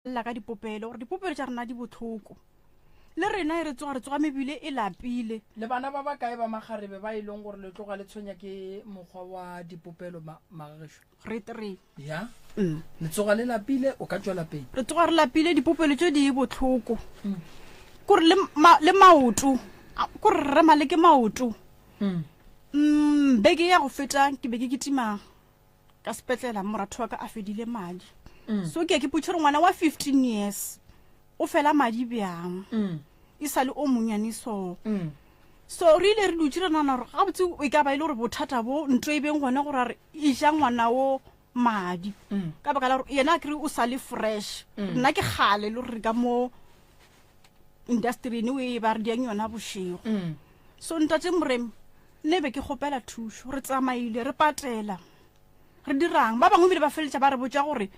Lla ka dipopelo gore dipopelo tša rena di bohloko. Le rena e re tsoga re tsoga mebile e lapile. Le bana ba bakae ba makgarebe ba e leng gore le tloga le tshwenya ke mokgwa wa dipopelo ma, magagešo? Re three. Ya. Le tsoga le lapile, o ka tšwela pele. Re tsoga re lapile, dipopelo tše di bohloko. Kore le, ma, le maoto, kore re rema le ke maoto. Mm, beke ya go feta ke be ke kitima ka sepetlela moratho wa ka a fedile madi mm. so ke ya ke putšhe gore ngwana wa 15 years o fela madi bjang mm. e sa le o monnyane so mm. so re ile re dutse re nana gore gabotse e ka ba e le gore bothata bo nto e beng gone gore a re e ja ngwana o madi mm. ka baka la gore yena a kry o sa le fresh mm. nna ke kgale le gore re ka mo industryne o e ba re diang yona bošego mm. so ntate moremi Nne be ke kgopela thušo. Re tsamaile, re patela. Re dirang? Ba bangwe ebile ba feleletša ba re botša gore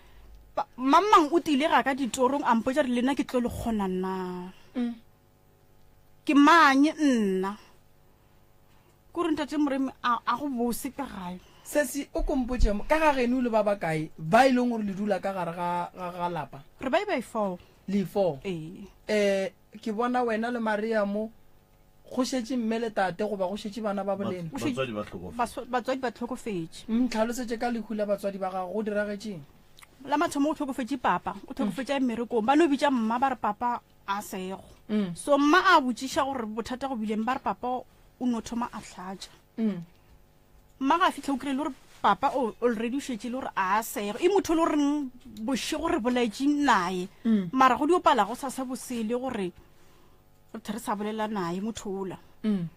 mang-mang o tile ga ka ditorong a mpotša re le nna ke tlo le kgona na. Mm. Ke mang nna? Kore ntate Moremi a, a go bose ka gae. Sesi, o ko mpotše, ka ga geno le ba bakae ba e leng gore le dula ka gare ga, ga, ga lapa? Re ba e ba e four. Le four? Ee. Eh, ke bona wena le Maria mo. Go šetše mme le tate goba go šetše bana ba bolena? Batswadi ba hlokofetše. Batswadi ba hlokofetše. Ntlhalosetše ka lehu la batswadi ba gago, go diragetšeng? La mathomo go hlokofetše papa, o hlokofetše a mmerekong. Ba no bitša mma ba re papa a sego. Mm. So mma a botšiša gore bothata go bileng, ba re papa o no thoma a hlatša. Mm. Mma ga a fihla o kry-e le gore papa o already o šetše le gore a sego. E motho le goreng bošego re bolaetše naye. Mm. Mara go dio pala go sasa bosele gore re re sa bolela naye motho ola mm.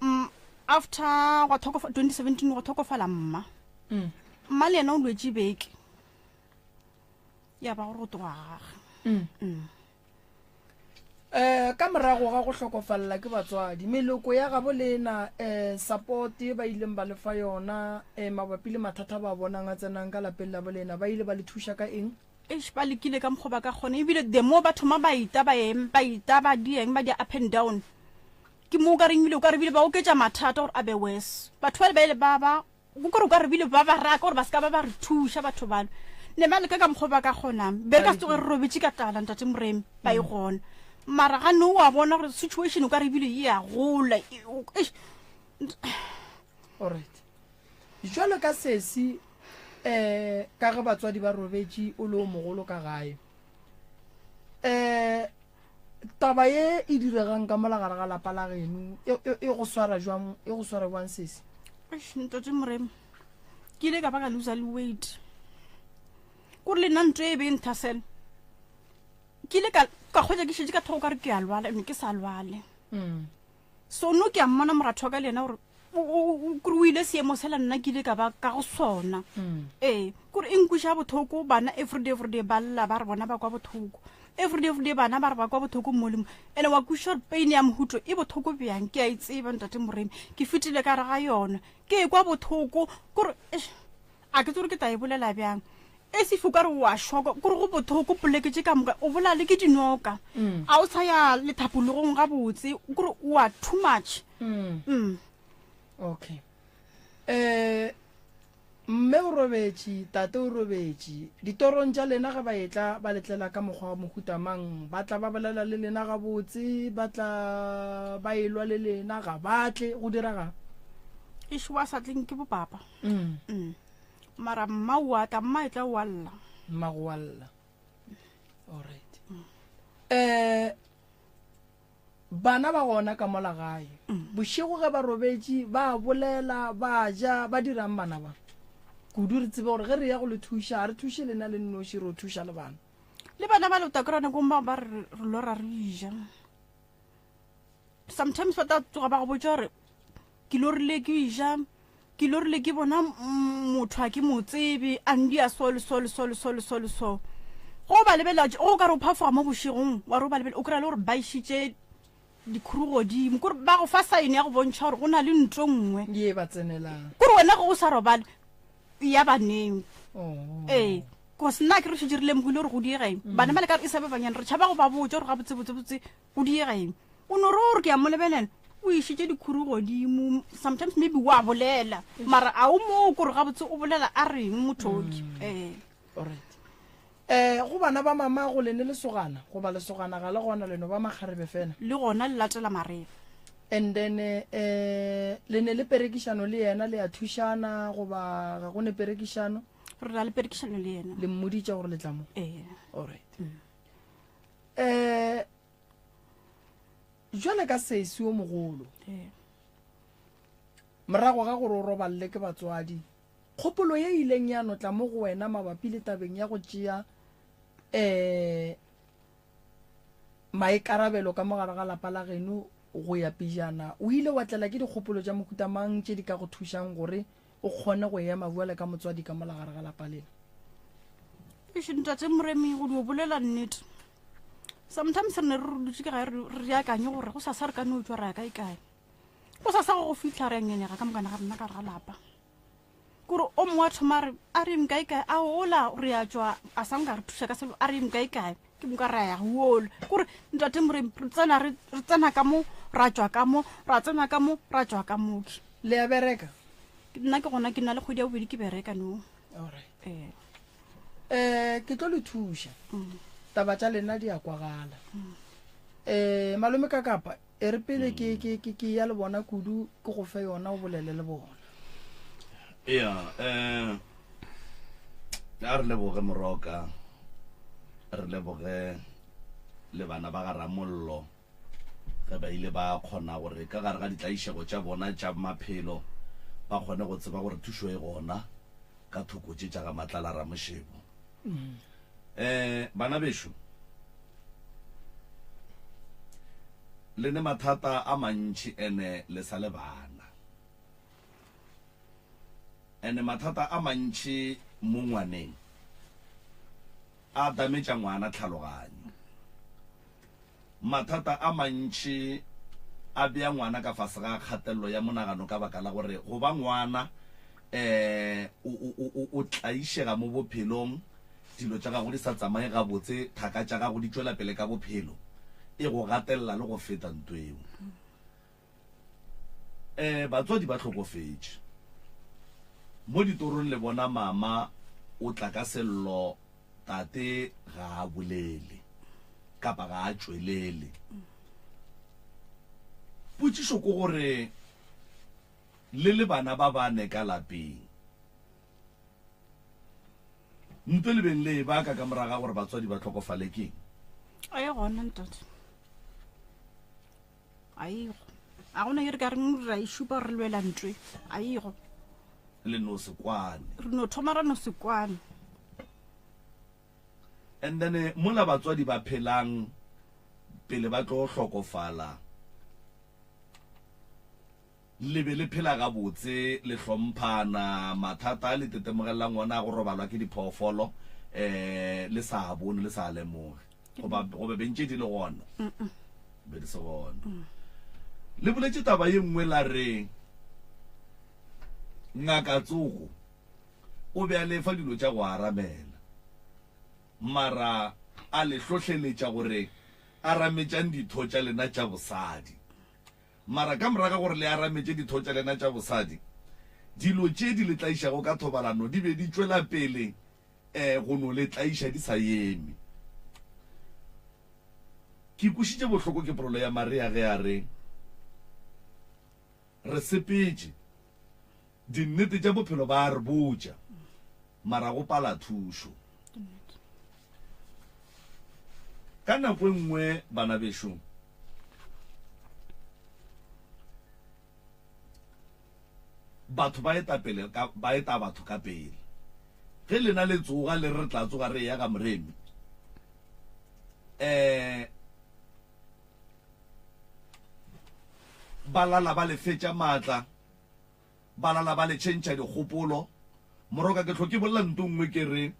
mm, after gwa tlhokofa 2017 go tlhokofala mma mm. mma le yena o lwetše beke ya ba gore go tloga gage mm. mm. Eh, ka morago ga go hlokofalela ke batswadi meloko ya gabo lena eh, support ye ba ileng ba lefa yona eh, mabapi le mathata ba bonang a tsenang ka lapeng la bolena ba ile ba le thuša ka eng Eish ba lekile ka mokgwa ba ka kgona ebile the more ba thoma ba ita ba eng ba ita ba dieng ba dia up and down ke mo o ka reng ebile o ka re bile ba oketša mathata gore a be worse batho bale ba ile ba ba o kore o ka re bile ba ba raka gore ba se ka ba ba re thuša batho bale ne ba leka ka mokgwa ba ka kgonang be re ka se tsoge re robetše ka tlala ntate moremi ba e gona mara ga no wa bona gore situation o ka re ebile e ya gola eish Alright. Jwalo ka sesi eh ka ge batswadi ba robetše o le o mogolo ka gae. Eh taba ye e diregang ka mola gare ga lapa la geno e, e, e go swara jwang e go swara jwang sesi? Eish, ntate Moremi ke ile ka ba ka loser le weight kore le nna ntho e be e nthasela ke ile ka ka kgwetsa ke šetše ka thoko ka re ke a lwala ene ke sa lwale mm. So no ke a mmona moratho wa ka le yena gore kore o ile seemo sela nna ke ile ka ba ka go sona mm. ee kore e nkweša bothoko bana everyday everyday ba lla ba re bona ba kwa bothoko everyday everyday bana ba re ba kwa bothoko mo le mo ene wa kweša gore pain ya mohuto e bothoko bjang ke a e tseba ntate moremi ke fetile ka re ga yona ke e kwa bothoko kore a ke tsore ke tla e bolela bjang E se o ka re wa šoka kore go bothoko poleke tše ka moka o bola le ke dinoka mm. a o sa ya lethapologong gabotse kore wa too much mm. Mm. okay eh mme o robetše tate o robetše ditorong tša lena ge ba etla ba letlela ka mokgwa wa mohuta mang ba tla ba bolela le lena gabotse ba tla ba elwa le lena ga ba tle go diragang ešo ba sa tleng ke bopapa mm. Mm. Mara mma o a tla, mma e tla o a lla. Mma go a lla. Alright. Eh bana ba gona ka mola gae. Mm. Bošego ge ba robetše ba bolela, ba ja, ba dirang bana ba? Kudu re tsebe gore ge re ya go le thuša, ga re thuše lena le nnoši, re o thuša le bana. Le bana ba lota kore ba re re lora re ja. Sometimes ba tla tsoga ba go botša gore ke lorile ke ja ke lorile ke bona motho a ke mo tsebe a ndia so le so le so le so le so le so go ba lebelela go ka re o phafoga mo bošegong wa re o ba lebelela o kry-a le gore ba išitše dikhuru godimo kore ba go fa saene ya go bontšha gore go na le ntlo nngwe ye ba tsenelang kore wena ge o sa robale ya baneng oh. ee cause nna ke re šetse re lemogile gore go diega eng bana ba le ka re e sa ba banyane re tšhaba go ba botsa gore ga botsebotsebotse Go diega eng? O no re o re ke a mo lebelela, o išitše dikhuru godimo. Sometimes maybe o a bolela, mara a o mo kore gabotse o bolela a reng mothoki. Mm. Eh. Alright. Um go bana ba mamago le ne lesogana goba lesogana ga le gona le no ba makgarebe fela? Le gona le latela marega. And then um le ne le perekišano le yena le a thušana goba ga go ne perekišano? Re na le perekišano le yena. Le mmoditše gore le tla mo? Ee. Alright. Um jwale ka sesi o mogolo, Ee. morago ga gore o robalele ke batswadi, Kgopolo ye ileng ya no tla mo go wena mabapi le tabeng ya go tšea um maikarabelo ka mo gare ga lapa la geno go ya pejana, o ile wa tlela ke dikgopolo tša mohuta mang tše di ka go thušang gore o kgone go ema bjale ka motswadi ka mola gare ga lapa lena? Eish, Ntate Moremi, go dio bolela nnete, sometimes re ne re dutše ke gae re re akanye gore go sasa re ka no tšwa ra ya kae kae. Go sasa go go fihla re a ngenega ka mokana ga rena ka gare ga lapa. Kore o mongwe a thoma re a re kae kae a ola re a tšwa a sa nka re thuša ka selo a re kae kae ke moka ra ya ola kore ntate moremi re tsena re tsena ka mo ra tšwa ka mo ra tsena ka mo ra tšwa ka mo ke Le a bereka? Nna ke gona ke na le kgwedi ya bobedi ke bereka no. Alright. Ee. Eh ke tlo le thuša. Taba tša lena di a kwagala. Eh malome ka kapa E re pele ke, ke, ke, ke ya le bona kudu, ke go fe yona o bolele le bona. Ea, eh, a re leboge Moroka, re leboge le bana ba ga Ramollo ge ba ile ba kgona gore ka gare ga ditlaišego tša bona tša maphelo ba kgone go tseba gore thušo e gona ka thoko tše tša ga Matlala Ramošebo. Eh, bana bešo, le ne mathata a mantši ene le sa le bana. Ene mathata a mantši mo ngwaneng a dametša ngwana tlhaloganyo. Mathata a mantši a bea ngwana ka fase ga kgatelelo ya monagano ka baka la gore go ba ngwana um o, o, o, o tlaišega mo bophelong, dilo tša gago di sa tsamaye gabotse, thaka tša gago di tšwela pele ka bophelo, e go gatelela le go feta nto eo. Um batswadi ba hlokofetše. Mo ditorong le bona mama o tla ka sello Tate ga a bolele kapa ga a tšwelele. Potšišo ke gore le le bana ba bane ka lapeng, nto le beng le e baka ka morago ga gore batswadi ba hlokofale keng? A e gona ntate. A ego. A gona ye re ka reng ra e šupa re lwela ntwe. A ego. Le no se kwane. Re no thoma ra no se kwane. And then eh, mola batswadi ba phelang pele ba tlo hlokofala le be le phela gabotse le hlomphana mathata a le tetemogelelang ona a go robalwa ke diphoofolo um le sa bone le sa lemoge goba goba be ntše di le gona be di se gona le boletše taba ye nngwe la re ngaka tsoko o be a lefa dilo tša go aramela mara a le hlohleletša gore arametšang ditho tša lena tša bosadi Mara ka morago ga gore le arametše ditho tša lena tša bosadi, dilo tše di le tlaišago ka thobalano di be di tšwela pele go no le tlaiša di sa eme. Ke kwešitše bohloko ke polelo ya Maria ge a re, Re sepetše. Dinnete tša bophelo ba a re botša, mara go pala thušo. Ka nako e nngwe, bana bešo, batho ba eta pele ka, ba eta batho ka pele. Ge lena le tsoga le re re tla tsoga re eya ga Moremi, eh, ba lala ba le fetša maatla, ba lala ba le tšhentšha dikgopolo. Moroka ke hlo ke bolela nto nngwe ke re,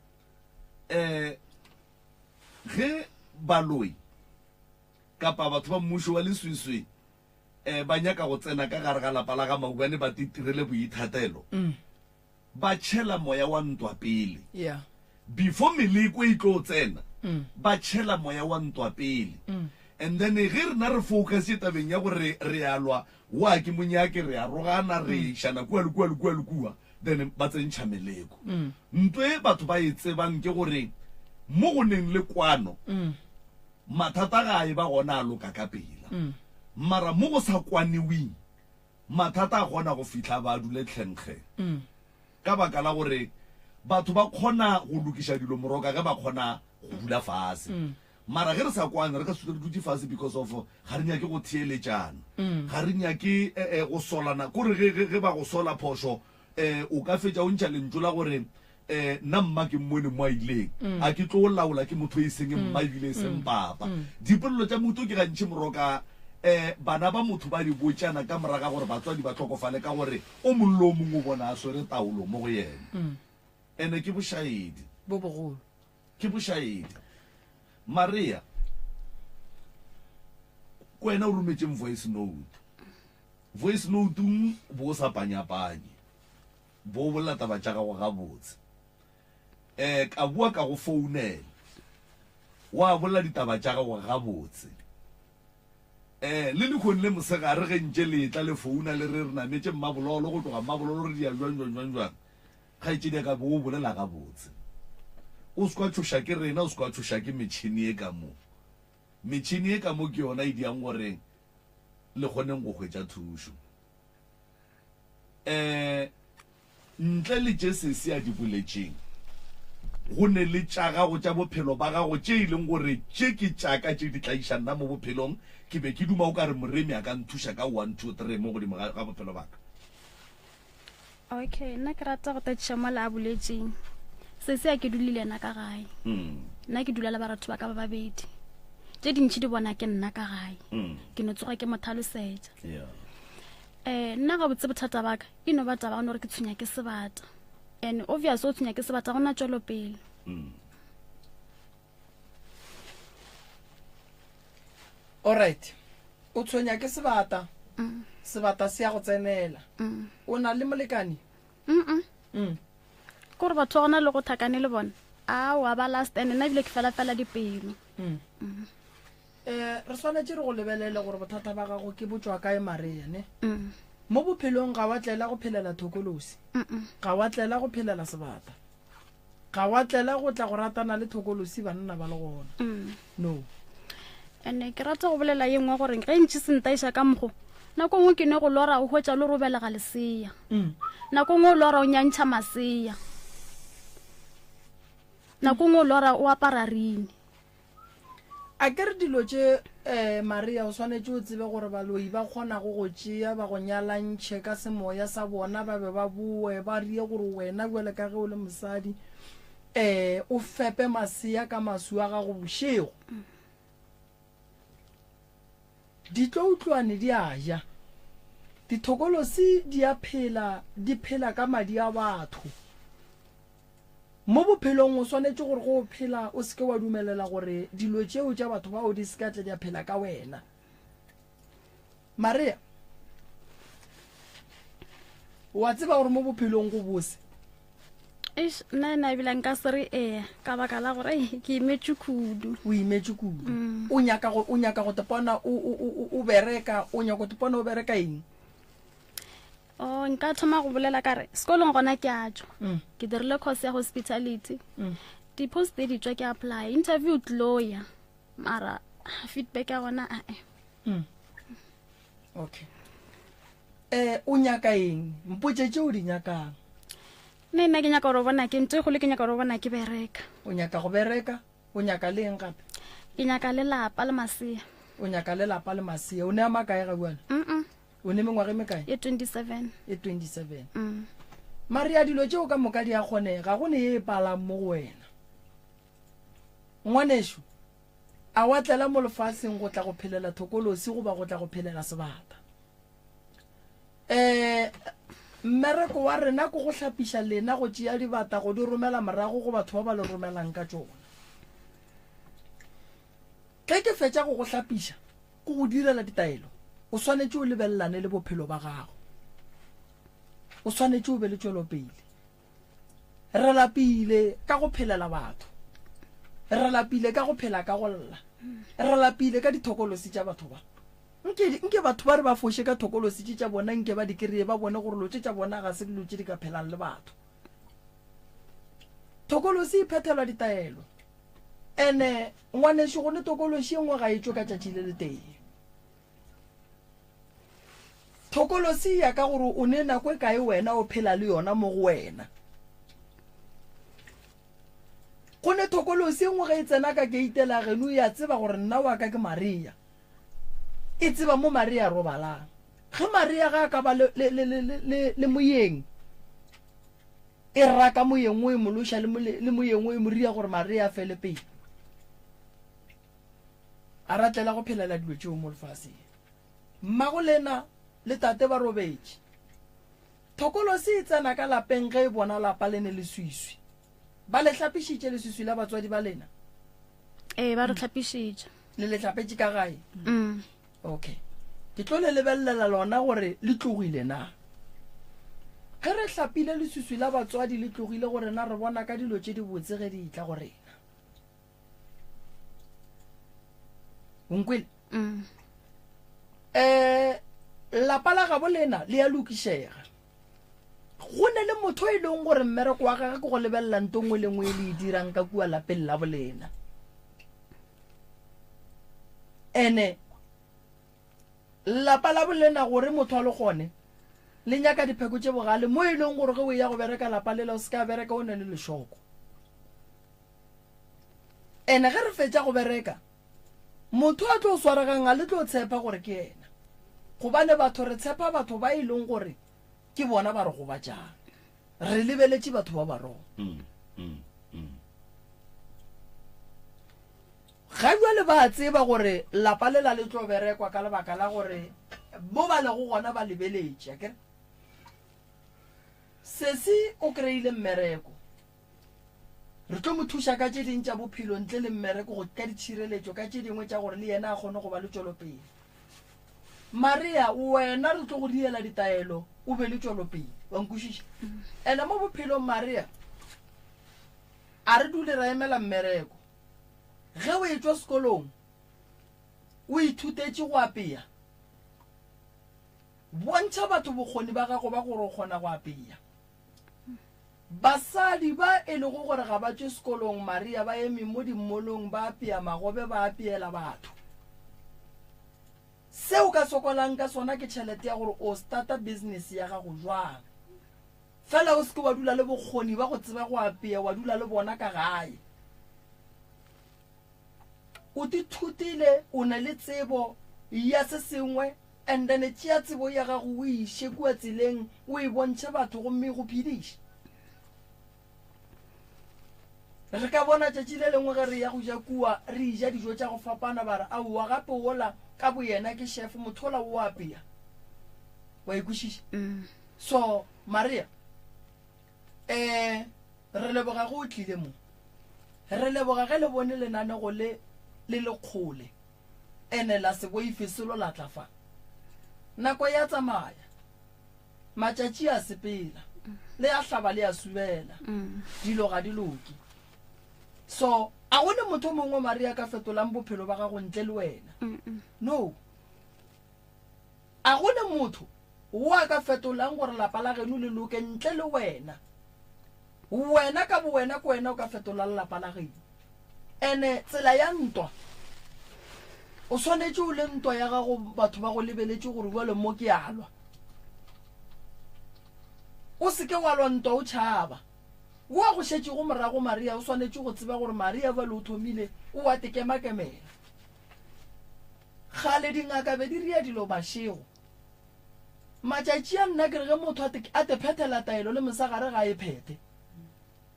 eh, ge baloi kapa batho ba mmušo wa leswiswi um ba nyaka go tsena ka gare ga lapa la ga Maubane ba titirele boithatelo, ba tšhela moya wa ntwa pele. Yeah. Before meleko e tlo tsena, ba tšhela moya wa ntwa pele. And then ge rena re focusitše tabeng ya gore re a lwa, wa ke monyake, re a rogana, re išana kua le kua le kua le kua, then ba tsentšha meleko. Nto e batho ba e tsebang ke gore. Mo go neng le kwano, mathata ga a e ba gona a loka ka pela. Mara mo go sa kwanewing, mathata a kgona go fihla ba dule tlhenkge. Ka baka la gore batho ba kgona go lokiša dilo moroka ge ba kgona go dula fase. Mara ge re sa kwane, re ka se dule re dutše fase because of ga re nyake go theeletšana. Ga re nyake go solana. Kore ge, ge, ge ba go sola phošo, o ka fetša o ntšha lentšu la gore, Nna mma ke mmone mo a ileng. A ke tlo laola ke motho e seng mma ebile e seng papa. Dipolelo tša moto ke gantši moroka bana ba motho ba di botšana ka morago ga gore batswadi ba hlokofale ka gore o mongwe le o mongwe o bona a swere taolo mo go yena. Ene ke bošaedi. Bo bogolo. Ke bošaedi. Maria, ke wena o rometšeng voice note. Voice note-ung bo o sa panyapanye. Bo bolela taba tša gago gabotse. Eh, ka boa ka go founela. Wa bolela ditaba tša gago gabotse. Eh, le lehono le mosegare ge ntše le etla le founa le re re nametše Mmabololo, go tloga Mmabololo re dia bjang bjang bjang bjang. Kgaetšedi ya ka, bo o bolela gabotse. O se kwa tšhoša ke rena, o se kwa tšhoša ke metšhini ye ka mo. Metšhini ye ka mo ke yona e diang gore le kgoneng go hwetša thušo. Um ntle le tše sesi a di boletšeng, go ne le tša gago tša bophelo ba gago tše e leng gore tše ke tša ka tše di tla iša nna mo bophelong. Ke be ke duma o ka re Moremi a ka nthuša ka one, two, three mo godimo ga, ga bophelo ba ka. Okay, nna ke rata go tatiša mola a boletšeng. Sesi a ke dule le yena ka gae. Nna ke dula le baratho ba ka ba babedi. Tše dintši di bona ke nna ka gae. Ke no tsoga ke mo thalosetša. Yeah. Eh, nna gabotse bothata ba ka e no ba taba gone gore ke tshwenya ke sebata. And obvious o tshwenya ke sebata gona tšwelopele. Alright. O tshwenya ke sebata. Sebata se ya go tsenela. O na le molekane? Mm. Mm. Kore batho ba gona le go thakane le bona. Aowa ba last and nna ebile ke fela fela dipelo. Mm. Eh, re swanetše re go lebelele gore bothata ba gago ke bo tšwa kae Maria, ne? Mm. Mo bophelong ga wa tlela go phelela thokolosi. Mm-mm. Ga wa tlela go phelela sebata. Ga wa tlela go tla go ratana le thokolosi banna ba le gona. Mm. No. Ene ke rata go bolela ye nngwe gore ge ntši se ntaiša ka mokgo, nako nngwe ke ne go lora o hwetša le robelega lesea. Mm. Nako nngwe o lora o nyantšha masea. Nako nngwe o lora o apara rini. A ke re dilo tše, eh, Maria, o swanetše o tsebe gore baloi ba kgona go go tšea ba go nyalantšhe ka semoya sa bona, ba be ba boe ba rie gore wena bjale ka ge o le mosadi, eh, o fepe masea ka maswi a gago bošego. Ditloutlwane di a ja. Dithokolosi di a phela, di phela ka madi a batho. Mo bophelong o swanetše gore ge o phela o se ke wa dumelela gore dilo tšeo tša batho bao di se ka tla di a phela ka wena. Maria, wa tseba gore mo bophelong go bose? Eish, nna ena ebile nka se re ee ka baka la gore ei, ke imetšwe kudu. O imetšwe kudu. O nyaka go, o nyaka go tepona o, o, o, o bereka, o nyaka go tepona o bereka eng? Oh, nka thoma go bolela ka re sekolong gona ke a tšwa mm. ke dirile course ya hospitality mm. di-post di tšwa ke apply interview tlo ya mara feedback ya gona ae mm. okay eh o nyaka eng mpotše tše o di nyakang nne nna ke nyaka gore bona ke ntse golo ke nyaka gore bona ke bereka o nyaka go bereka o nyaka le eng gape ke nyaka le lapa le masea o nyaka le lapa le masea o ne a makae ga bjale mm O ne mengwaga e mekae? E 27. E 27. Mm. Maria, dilo tšeo ka moka di a kgonega, go ne ye e palang mo go wena. Ngwanešu, a wa tlela mo lefaseng go tla go phelela thokolosi goba go tla go phelela sebata? Eh, mmereko wa rena ke go hlapiša lena, go tšea dibata, go di romela morago go batho ba ba le romelang ka tšona. Ge ke fetša go go hlapiša, ke go direla ditaelo, o swanetše o lebelelane le bophelo ba gago. O swanetše o be le tšwelopele. Re lapile ka go phelela batho. Re lapile ka go phela ka go lla. Re lapile ka dithokolosi tša batho ba. Nke, nke batho ba re ba foše ka thokolosi tše tša bona, nke ba di kreye, ba bone gore lo tše tša bona ga se dilo tše di ka phelang le batho. Thokolosi e phethelwa ditaelo. Ene ngwanešu go ne tokološi e nngwe ga e tšwe ka tšatši le letee. Thokolosi e ya ka gore o ne nako e kae wena o phela le yona mo go wena. Go ne thokolosi e nngwe ge e tsena ka keite la geno ya tseba gore nna wa ka ke Maria. E tseba mo Maria a robalang. Ge Maria ga a ka ba le, le, le, le, le, le moyeng, e raka moyeng o e mološa le, le moyeng o e moria gore Maria a fele pele. A ratlela go phelela dilo tšeo mo lefaseng. Mmago lena le tate ba robetše. Thokolosi e tsena ka lapeng ge e bona lapa le ne leswiswi. Ba le hlapišitše leswiswi la batswadi ba lena? Ee, ba re hlapišitše. Le le hlapetše ka gae? Mm. Okay. Ke tlo le lebelelela lona gore le tlogile na. Ge re hlapile leswiswi la batswadi le tlogile go rena re bona ka dilo tše dibotse ge di etla go rena. O nkwele? Mm. Eh, lapa la gabo lena le ya lokišega. Go ne le motho e leng gore mmereko wa gage ke go lebelela nto nngwe le nngwe e le e dirang ka kua lapeng la bolena. Ene lapa la bolena gore motho a le gone le nyaka dipheko tše bogale mo e leng gore ge o ya go bereka lapa lela o se ka bereka o ne le lešoko. Ene ge re fetša go bereka Motho a tlo swaregang a le tlo tshepa gore ke yena, gobane batho re tshepa batho ba e leng gore ke bona ba re gobatšang. Re lebeletše batho ba ba wrong. Ga bjale ba tseba gore lapa lela le tlo berekwa ka lebaka la gore mo ba lego gona ba lebeletše, akere? Sesi o kry-ile mmereko. Re tlo mo thuša ka tše ding tša bophelo ntle le mmereko go ka ditšhireletšo ka tše dingwe tša gore le yena a kgone go ba le tšwelopele. Maria, wena re tlo go diela ditaelo o be le tšwelopele. Wa nkwešiša? Ene mo bophelong Maria, a re dule ra emela mmereko. Ge o etšwa sekolong o ithutetše go apea, bontšha batho bokgoni ba gago ba gore o kgona go apea. Basadi ba e lego gore ga ba tšwe sekolong Maria ba eme mo dimmolong ba apea magobe ba apeela batho. Se o ka sokolang ka sona ke tšhelete ya gore o starta business ya gago jwang. Fela o se ke wa dula le bokgoni ba go tseba go apea wa dula le bona ka gae. O tithutile o ne le tsebo ya se sengwe And then tšea tsebo ya gago o e iše kua tseleng o e bontšhe batho gomme e go phediše. Re ka bona tšatši le lengwe ge re ya go ja kua re eja dijo tša go fapana ba re aowa gape wola ka boyena ke chef motho ola o apea. Wa e kwešiša? So Maria eh re leboga ge o tlile mo. Re leboga ge le bone lenanego le le le kgole. Ene la se boife selo la tla fa. Nako ya tsamaya, matšatši a sepela, le a hlaba le a subela, dilo ga di loke. So, a go ne motho mongwe Maria ka fetolang bophelo ba gago ntle le wena. No. A go ne motho wo a ka fetolang gore lapa la geno le loke ntle le wena. Wena ka bowena ke wena o ka fetolang lapa la geno. Ene tsela ya ntwa, o swanetše o le ntwa ya gago batho ba go lebeletše gore bjale mo ke a lwa. O se ke wa lwa ntwa o tšhaba. Wo a go šetšego morago Maria o swanetše go tseba gore Maria bjale o thomile o a tekemakemela. Kgale dingaka be di ria dilo mašego. Matšatši a nna ke re ge motho a te phethela taelo le mosegare ga a e phethe.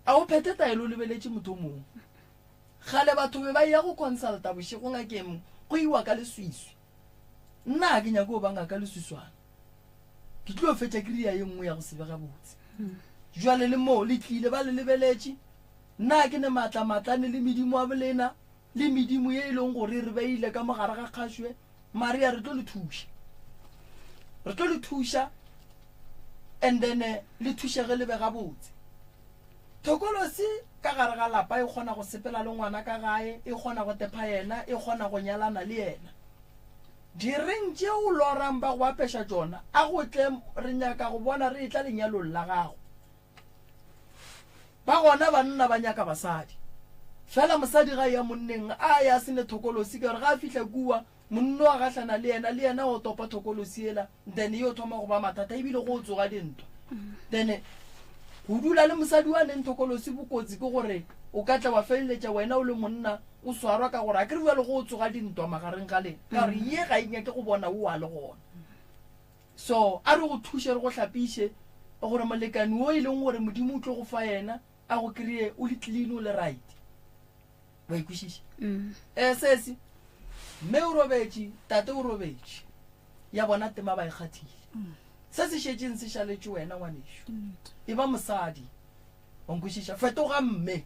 A o phethe taelo o lebeletše motho o mongwe. Kgale batho be ba eya go consulta bošego ngakeng go iwa ka leswiswi. Nna ga ke nyake go ba ngaka leswiswana. Ke tlo fetša ke ria ye nngwe ya go se be gabotse. Jwale le moo le tlile ba le lebeletše. Nna ga ke ne maatla matlane le medimo wa bolena le medimo ye e leng gore re beile ka mo gare ga kgašwe. Maria re tlo le thuša. Re tlo le thuša and then eh, le thušege le be gabotse. Thokolosi ka gare ga lapa e kgona go sepela le ngwana ka gae, e kgona go tepha yena, e kgona go nyalana le yena. Direng tše o lorang ba go apeša tšona, a go tle re nyaka go bona re etla lenyalong la gago. Ba gona banna ba nyaka basadi. Fela mosadi ga ya monneng a ya se ne thokolosi ka gore ga a fihla kua monno a gahlana le yena le yena o topa thokolosi yela then yo thoma go ba mathata ebile go tsoga dintwa. Then go dula le mosadi wa neng thokolosi bokotsi ke gore o ka tla wa feleletša wena o le monna o swarwa ka gore a ke re bjalo go tsoga dintwa magareng ga lena ka gore ye ga e nyake go bona o a le gona. So a re go thuše re go hlapiše gore molekani o e leng gore Modimo o tlo go fa yena a go kry-e o le clean o le right wa ikwešiša mm. eh sesi mme o robetše tate o robetše ya bona tema ba e kgathile mm. se se šetšeng se šaletše wena ngwanešo e ba mosadi wa nkwešiša fetoga mme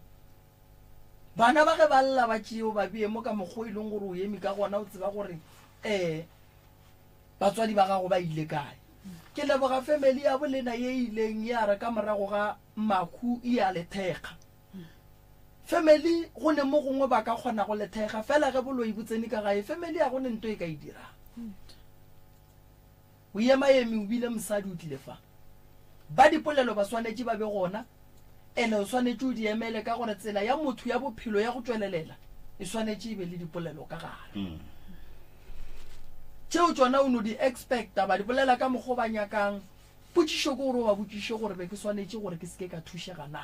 bana ba ge ba lla ba tšeo ba bee mo ka mokgwa e leng gore o eme ka gona o tseba gore um Batswadi ba gago ba ile kae? Ke leboga family ya bolena ye e ileng ya re ka morago ga mahu ya le thekga. Family go ne mo gongwe ba ka kgona go le thekga fela ge boloi bo tsene ka gae family ya go ne nto e ka e dirang. O emaeme o bile mosadi o tlile fa. Ba dipolelo ba swanetše ba be gona ene o swanetše o di emele ka gore tsela ya motho ya bophelo ya go tšwelelela e swanetše e be le dipolelo ka gare. Mm. Tšeo tšona o no di expecta ba di bolela ka mokgwa o ba nyakang. Potšišo ke gore o ba botšiše gore be ke swanetše gore ke seke ka thušega na.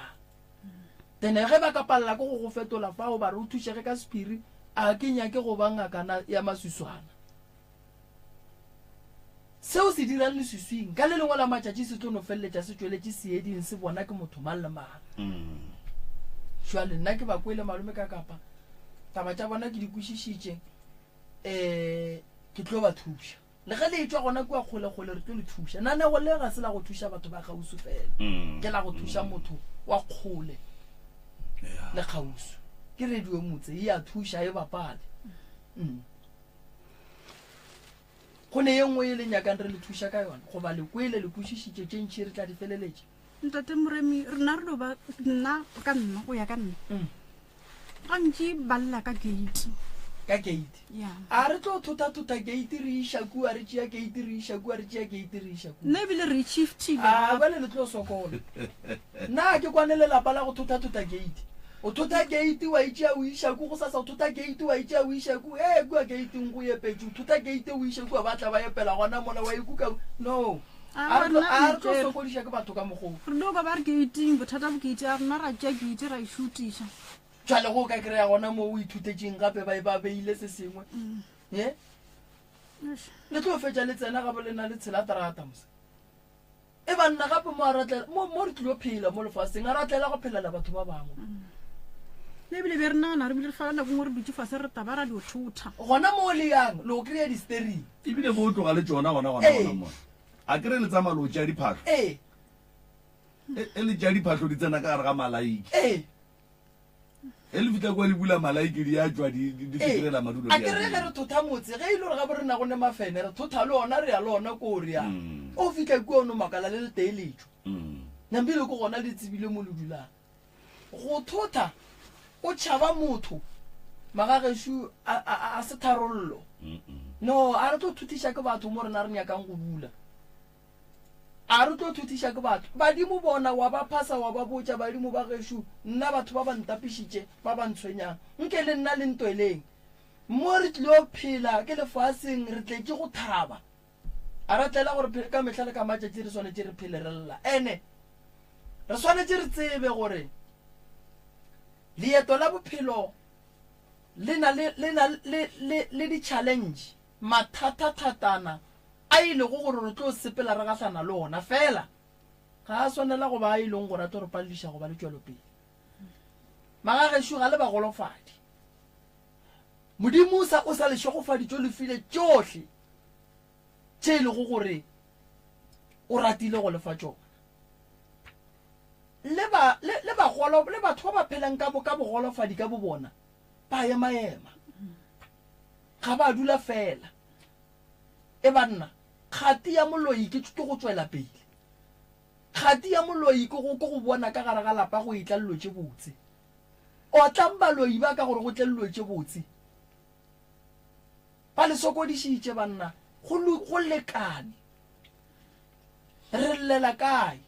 Then ge ba ka palela ke go go fetola fao ba re o thušege ka sephiri a ke nyake go ba ngakana ya maswiswana. Se o se dirang leswiswing, ka le lengwe la matšatši se tlo no feleletša se tšweletše seeding se bona ke motho mang le mang. Jwale nna ke ba kwele malome ka kapa taba tša bona ke di kwešišitše um ke tlo ba thuša. Le ge le etšwa gona kua kgole-kgole re tlo le thuša. Nanego le ga se la go thuša batho ba kgauswi fela, ke la go thuša motho wa kgole le kgauswi. Ke radio motse e a thuša e bapale. Mm. Go ne ye nngwe ye le nyakang re le thuša ka yona, goba le kwele, le kwešišitše tše ntši re tla di feleletša? Ntate Moremi, rena re do ba, nna, ka nna, go ya ka nna, mm. gantši ba lla ka gate. Ka gate? Ya. A re tlo thotha-thotha gate re iša kua, re tšea gate re iša kua, re tšea gate re iša kua. Nna ebile re shiftile. A bjale le tlo sokola. Nna ke kwane le lapa la go thotha-thotha gate. O thotha keiti wa e tšea o iša ku, gosasa o thotha keiti wa e tšea o iša ku, ee kua keiting go epetšwe, o thotha keite o iše kua ba tla ba epela gona mola wa e kuka. No. A re tlo a re tlo sokodiša ke batho ka mokgwa o. Re no ba ba re keiting, bothata bo keiti ya rena ra tšea keiti ra e šutiša. Jwale go ka kry-a gona mo o ithutetšeng gape ba ba beile se sengwe. Ye? Le tlo fetša le tsena gabo lena le tshela terata mos. E banna gape mo a ratlela mo mo re tlilo phela mo lefaseng a ratlela go phelela batho ba bangwe. Le ebile be re nagana re bile re fela nako nngwe re dutše fase re taba ra dio thotha. Gona mo le yang le o kry-a di-steering. Ebile mo o tloga le tšona gona gona gona mo. A kere le tsamaya le o tšea diphahlo. Ee. E le tšea diphahlo di tsena ka gare ga malaiki. Ee. Ge le fihla kua le bula malaiki di a tšwa di di fitirela madulo A ke re ge re thotha motse ge e le gore ga bo rena go ne mafene re thotha le ona re ya le ona ko re yang. O fihla kua o no makala le letee le tšwa. Nambile ke gona le tsebile mo le dulang. Go thotha o tšhaba motho magagešo a a a se tharollo. No a re tlo thothiša ke batho mo rena re nyakang go dula. A re tlo thuthiša ke batho? Badimo bona wa ba phasa wa ba botša, Badimo ba gešo, nna batho ba ba ntapišitše, ba ba ntshwenyang. Nke le nna le ntweleng. Mo re tlilo phela ke lefaseng, re tletše go thaba. A ra tlela gore ka mehla le ka matšatši re swanetše re phele re lla. Ene re swanetše re tsebe gore leeto la bophelo le na le, le na le, le, le di-challenge, mathathathatana a e lego gore re tlo sepela re gahlana le ona, fela ga a swanela go ba a e leng gore a tlo re palediša go ba le tšwelopele. Magagešo ga le bagolofadi. Modimo o sa o sa le šegofaditše o le file tšohle tše e lego gore o ratile go le fa tšona. Le ba le le bagolo le batho ba ba phelang ka bo ka bogolofadi ka bobona ba emaema. Ga ba dula fela. E banna, kgati ya moloi ke, ke go tšwela pele. Kgati ya moloi ke go, ke go bona ka gare ga lapa go etla dilo tše botse. Otlang baloi ba ka gore go tle dilo tše botse. Ba le sokodišitše banna, go, go lekane. Re llela kae?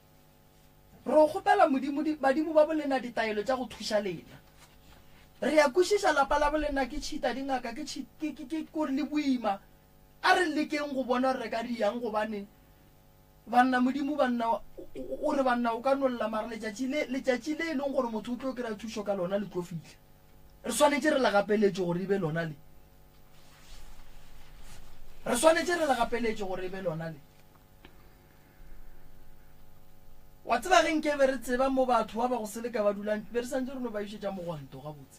Re kgopela Modimo, badimo ba bolena ditaelo tša go thuša lena. Re a kwešiša lapa la bolena ke tšhita dingaka ke tšhi ke ke ke kore le boima. A re lekeng go bona gore re ka diang gobane banna Modimo banna o re banna o ka no lla mara letšatši le letšatši le e leng gore motho o tlo kry-a thušo ka lona le tlo fihla. Re swanetše re le gapeletše gore e be lona le. Re swanetše re le gapeletše gore e be lona le. Wa tseba ge nke be re tseba mo batho ba ba go seleka ba dulang, be re santse re no ba išetša mogwanto gabotse.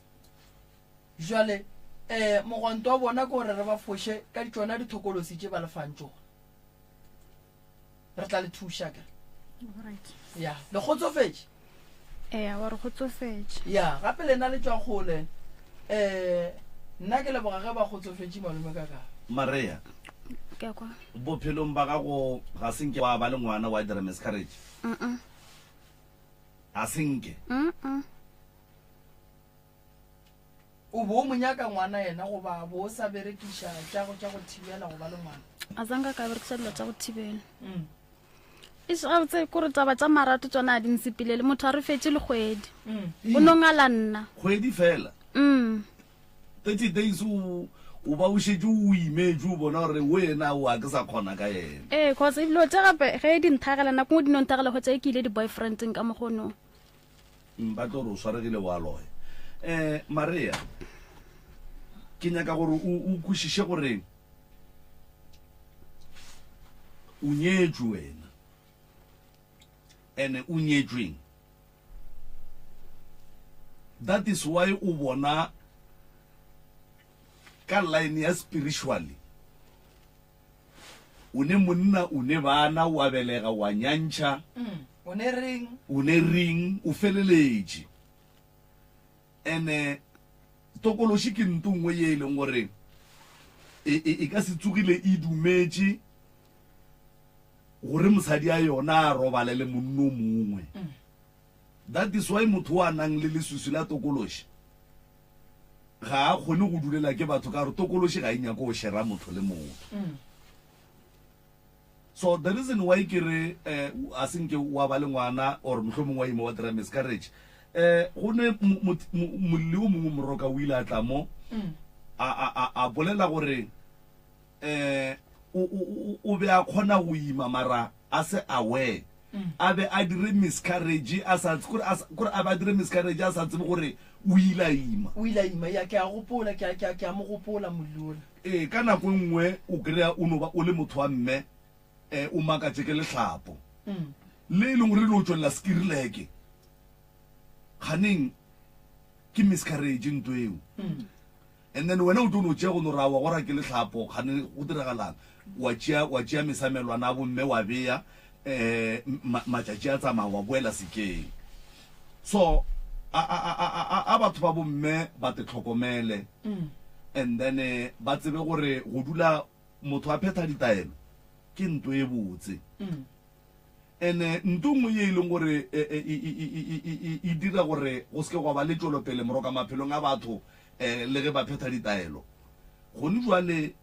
Jwale um mogwanto wa bona ke gore re ba foše ka tšona dithokolosi tše ba le fang tšona. Re tla le thuša ke. Ya, le kgotsofetše? Eya, wa re kgotsofetše. Ya, gape lena le tšwa kgole. Um nna ke leboga ge ba kgotsofetše malome ka ka. Maria. Ke a kwa. Bophelong ba gago ga se nke wa ba le ngwana wa dira miscarriage? Mm-mm. Ga se nke? Mm-mm. O bo o mo nyaka ngwana yena goba bo o sa berekiša tša go tša go thibela go ba le ngwana? A sa nka ka berekiša dilo tša go thibela. Mm. Eish, gabotse kore taba tša marato tsona a di nsepilele motho a re fetše le kgwedi Mm. o no ngala nna Kgwedi fela. mm. 30 days o o ba o šetše o imetše o bona gore wena o a ke sa kgona ka yena. Ee, cause dilo tše gape ge di nthagela nako nngwe di no nthagela hwetša e ke ile di-boyfriendeng ka mokgono. Mm, ba tlo re o swaregile wa loya. Um Maria, ke nyaka gore o o kwešiše gore o nyetšwe wena ene o nyetšweng that is why o bona ka line ya spiritually o ne monna o ne bana wa belega wa nyantšha mm, o ne reng o ne reng o feleletše ene tokološi ke nto nngwe ye e leng gore e, e, e ka se tsogile e dumetše gore mosadi a yona a robale le monno mongwe mm. That is why motho o a nang le leswiswi la tokološi ga a kgone go dulela ke batho ka gore tokološi ga e nyake go shera motho le motho. Mm. So the reason why ke re eh, a se nke wa ba le ngwana or mohlomongwe wa ima wa dira miscarriage eh go ne molli o mongwe moroka o ile a tla mo mm. a a a bolela gore eh o be a kgona go ima mara a se aware a be a dire miscarriage a sa kore a kore a be a dire miscarriage a sa tsebe gore o ile a ima. O ile a ima, ya ke a gopola, ke a ke a ke a mo gopola molli ola. Ee, ka nako e nngwe o kry-a o no ba o le motho wa mme um o makatše ke lehlapo le e leng gore le no tšwelela sekirileke kganeng ke miscarriage nto eo. And then wena o tlo no tšea go no ra wa gora ke lehlapo kgane go diragalang wa tšea wa tšea mesamelwana a bomme wa bea eh matšatši a tsamaya wa boela sekeng so a a a a a batho ba bomme ba te tlhokomele and then eh, ba tsebe gore go dula motho a phetha ditaelo ke nto e botse Ene nto nngwe ye e leng gore e, e, e, e, e, e, e dira gore go seke gwa ba le tšwelopele moroka maphelong a batho um le ge ba phetha ditaelo. Gone jwale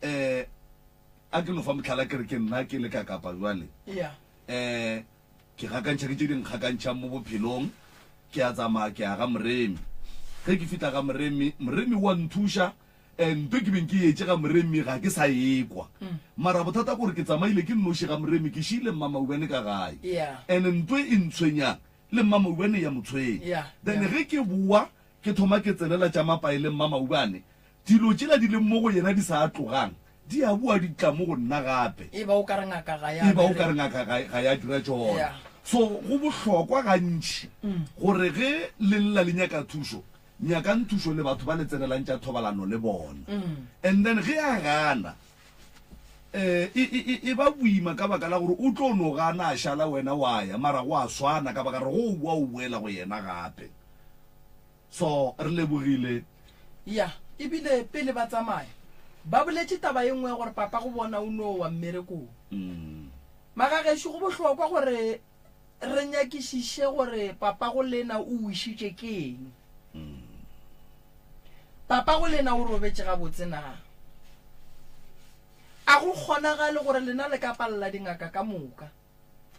um a ke no fa mohlala ke re ke nna ke le ka Kapa jwale Yeah. um ke gakantšha ke tše di nkgakantšhang mo bophelong ke a tsamaya ke ya ga Moremi. Ge ke fihla ga Moremi, Moremi wa nthuša Ntho e ke beng ke e etše ga Moremi ga ke sa e kwa. Mara bothata ke gore ke tsamaile ke nnoši ga Moremi, ke šiile Mmamaubane ka gae. And ntho e e ntshwenyang, le Mmamaubane ya mo tshwenya. Then ge ke boa, ke thoma ke tsenela tša mapae le Mmamaubane, dilo tšela di leng mo go yena di sa tlogang, di a boa di tla mo go nna gape. E ba o ka re ngaka ga ya E ba o ka re ngaka ga, ga ya dira tšona. So go bohlokwa gantši gore ge le lla le nyaka thušo, Nyakang thušo le batho ba le tsenelang tša thobalano le bona. And then ge a gana, eh, e, e, e, e ba boima ka baka la gore o tlo no gana a šala wena wa ya, mara go a swana ka baka gore go o boa o boela go yena gape. So re lebogile. Ya, ebile pele ba tsamaya, ba boletše taba ye nngwe ya gore papa go bona o no wa mmerekong. Magagešo, go bohlokwa gore Re nyakišiše gore papago lena o wišitše ke eng. Papago lena o robetše gabotse na? A go kgonagale gore lena le ka palela dingaka ka moka?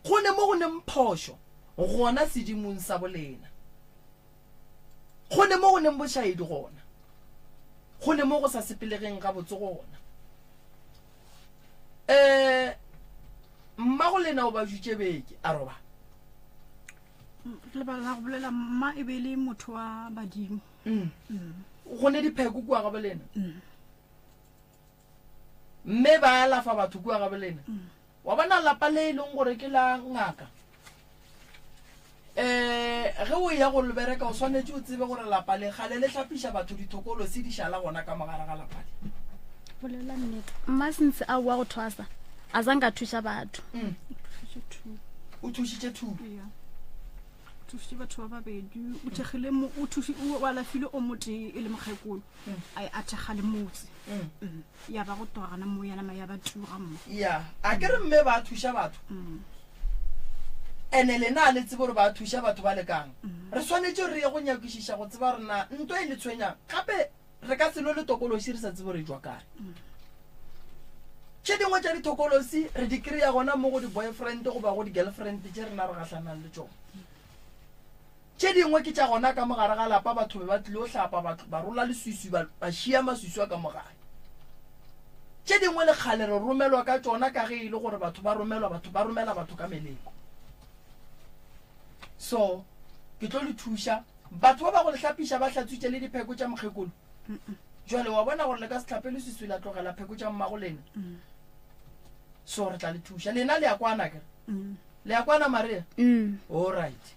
Go ne mo go neng phošo gona sedimong sa bolena. Go ne mo go neng bošaedi gona. Go ne mo go sa sepelegeng gabotse gona. Um mmago lena o ba jutše beke a roba. Lebala la go bolela mma e be e le motho wa badimo. Mm. Mm. Go ne dipheko kua gabo lena. Mm. Mme ba alafa batho kua gabo lena. Mm. Wa bona lapa le e leng gore ke la ngaka um ge o ya go le bereka o swanetše o tsebe gore lapa le gale le hlapiša batho dithokolosi di šala gona ka mogare ga lapa le. Bolela nnete mma since a boa go thwasa a zanka a thuša batho. Mm. O thušitše two. Yeah. Thušitše batho ba babedi o thekgile o thuši o alafile o motee e le mokgekolo mm. a thekga le motse. Mm. Mm. Ya ba go tloga gona moo ya nama ya ba tuga mo. Ya, a ke re mme ba thuša batho. Ene lena a le tsebe gore ba thuša batho ba lekang. Re swanetše re ye go nyakišiša go tseba gore na nto e le tshwenyang. Gape re ka se lwe le tokološi re sa tsebe gore e tšwa kae. Tše dingwe tša dithokolosi re di kry-a gona mo go di-boyfriend goba go di-girlfriend tše rena re gahlanang le tšona. Tše dingwe ke tša gona ka mo gare ga lapa, batho be ba tlilo hlapa, ba, ba rola leswiswi, ba, ba šia maswiswi a ka mo gae. Tše dingwe le kgale re romelwa ka tšona ka ge e le gore batho ba romelwa, batho ba romela batho ka meleko. So, ke tlo le thuša. Batho ba ba go le hlapiša ba hlatswitše le dipheko tša mokgekolo. Jwale wa bona gore le ka se hlape leswiswi la tlogela pheko tša mmago lena. So re tla le thuša. Lena le ya kwana akere? Le ya kwana Maria? Mm. All right.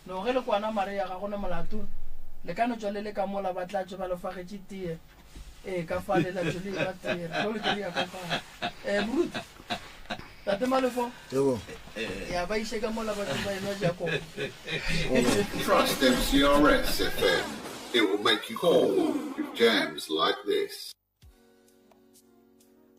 No ge le kwana Maria ga go na molato. Le ka no tšwa le le ka mola ba tla tšwe ba le fagetše tee. Ee ka fa le la tšwe le ba tee. Re tlo le kry-a ka fa. Eh moruti. Tate Malefo. Yebo. Ya ba iše ka mola ba tšwe ba enwa Jacob. Trust MCRS FM. It will make you call with jams like this.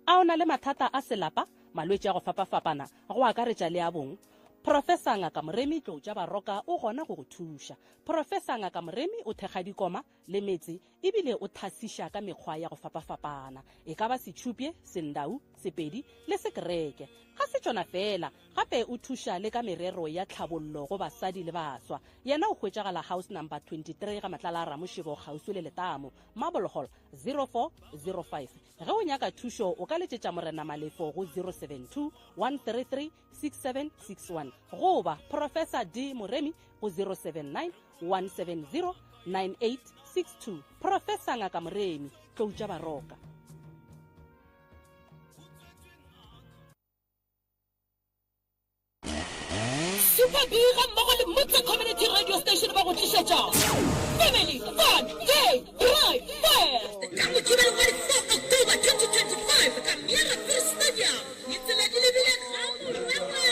A o na le mathata a selapa, malwetši a go fapafapana, go akaretša le a bong? Professor Ngaka Moremi Tlou tša Baroka o gona go go thuša. Professor Ngaka Moremi o thekga dikoma le metse ebile o thasiša ka mekgwa ya go fapafapana, e ka ba Setšhupye, Sendau, Sepedi le Sekereke. Ga se tšona feela, gape o thuša le ka merero ya tlhabollo go basadi le baswa. Yena o hwetšagala House Number 23 ga Matlala a Ramošebo kgauswi le Letamo, Marble Hall, 0405. Ge o nyaka thušo o ka letšetša Morena Malefo go 072 133 6761 goba Professor D Moremi go 079 170 9862. Professor Ngaka Moremi, Tlou tša Baroka. Super B ga mmogo le Motse Community Radio Station ba go tlišetša Family Fun Day Braai Fest ka Mokibelo wa di 4 October 2025 ka Miera Free Stadium. Ditsela di lebile ga Morongwe.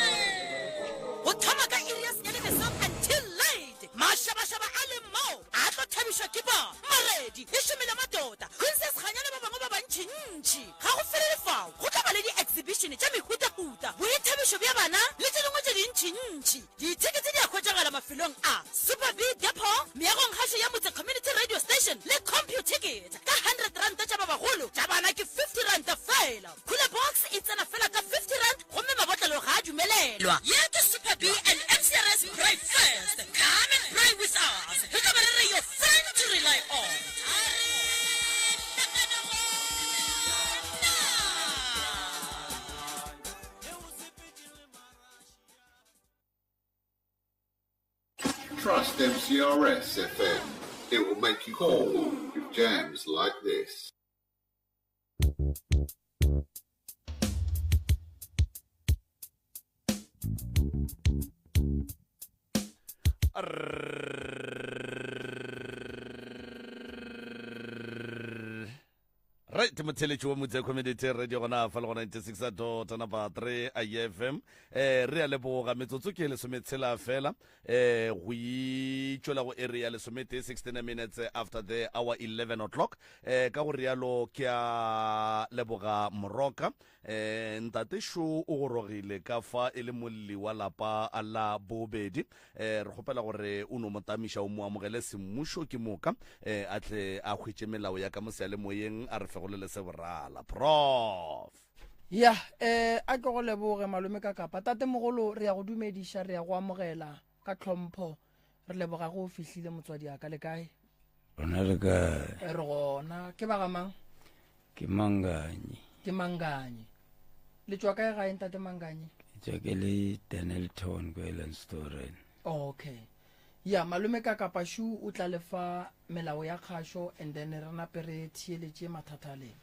Go thoma ka iri ya senyane mesong until late. Mašabašaba a leng moo a tlo thabišwa ke ba Maredi, Lešome la Madoda, Princess Kganya le ba bangwe ba bantšintši. Ga go felele fao, go tla ba le di-exhibition tša mehutahuta, boithabišo bja bana le tše dingwe tše dintšintši. Dithekete di a hwetšagala mafelong a Super B Depot, meagongkgašo ya Motse Community Radio Station le Computicket ka R100 tša ba bagolo, tša bana ke R50 feela. Cooler box e tsena feela ka R50 gomme mabotlelo ga a dumelelwa. Ye ke Super B and MCRS Braai Fest. Come and braai with us. Re tla be re re your friend to rely on. A re hlakane gona. Trust MCRS FM. It will make you call with jams like this. Right motheletši wa motse community radio gona fa le gona 96 dot number 3 ifm eh re a leboga metsotso ke lesometshela fela eh go itšwela go area lesometee 16 minutes after the hour 11 o'clock eh ka go rialo ke a leboga moroka eh ntate šo o gorogile ka fa e le molli wa lapa la bobedi eh re kgopela gore o no mo tamiša o mo amogele semmušo ke moka eh a tle a hwetše melao ya ka mo seyalemoyeng a re fegolele se borala prof Ya, eh, a ke go leboge malome ka kapa. Tatemogolo, re ya go dumediša, re ya go amogela ka tlhompho. Re leboga go o fihlile motswadi a ka le kae? Rona re kae? Re gona. Ke ba ga mang? Ke Manganyi. Ke Manganyi. Le tšwa kae gae ntate Manganyi? Ke tšwa ke le Dennilton ko Elandstoren. Okay. Ya malome ka Kapashu o tla le fa melao ya kgašo and then re nape re theeletše mathata a lena.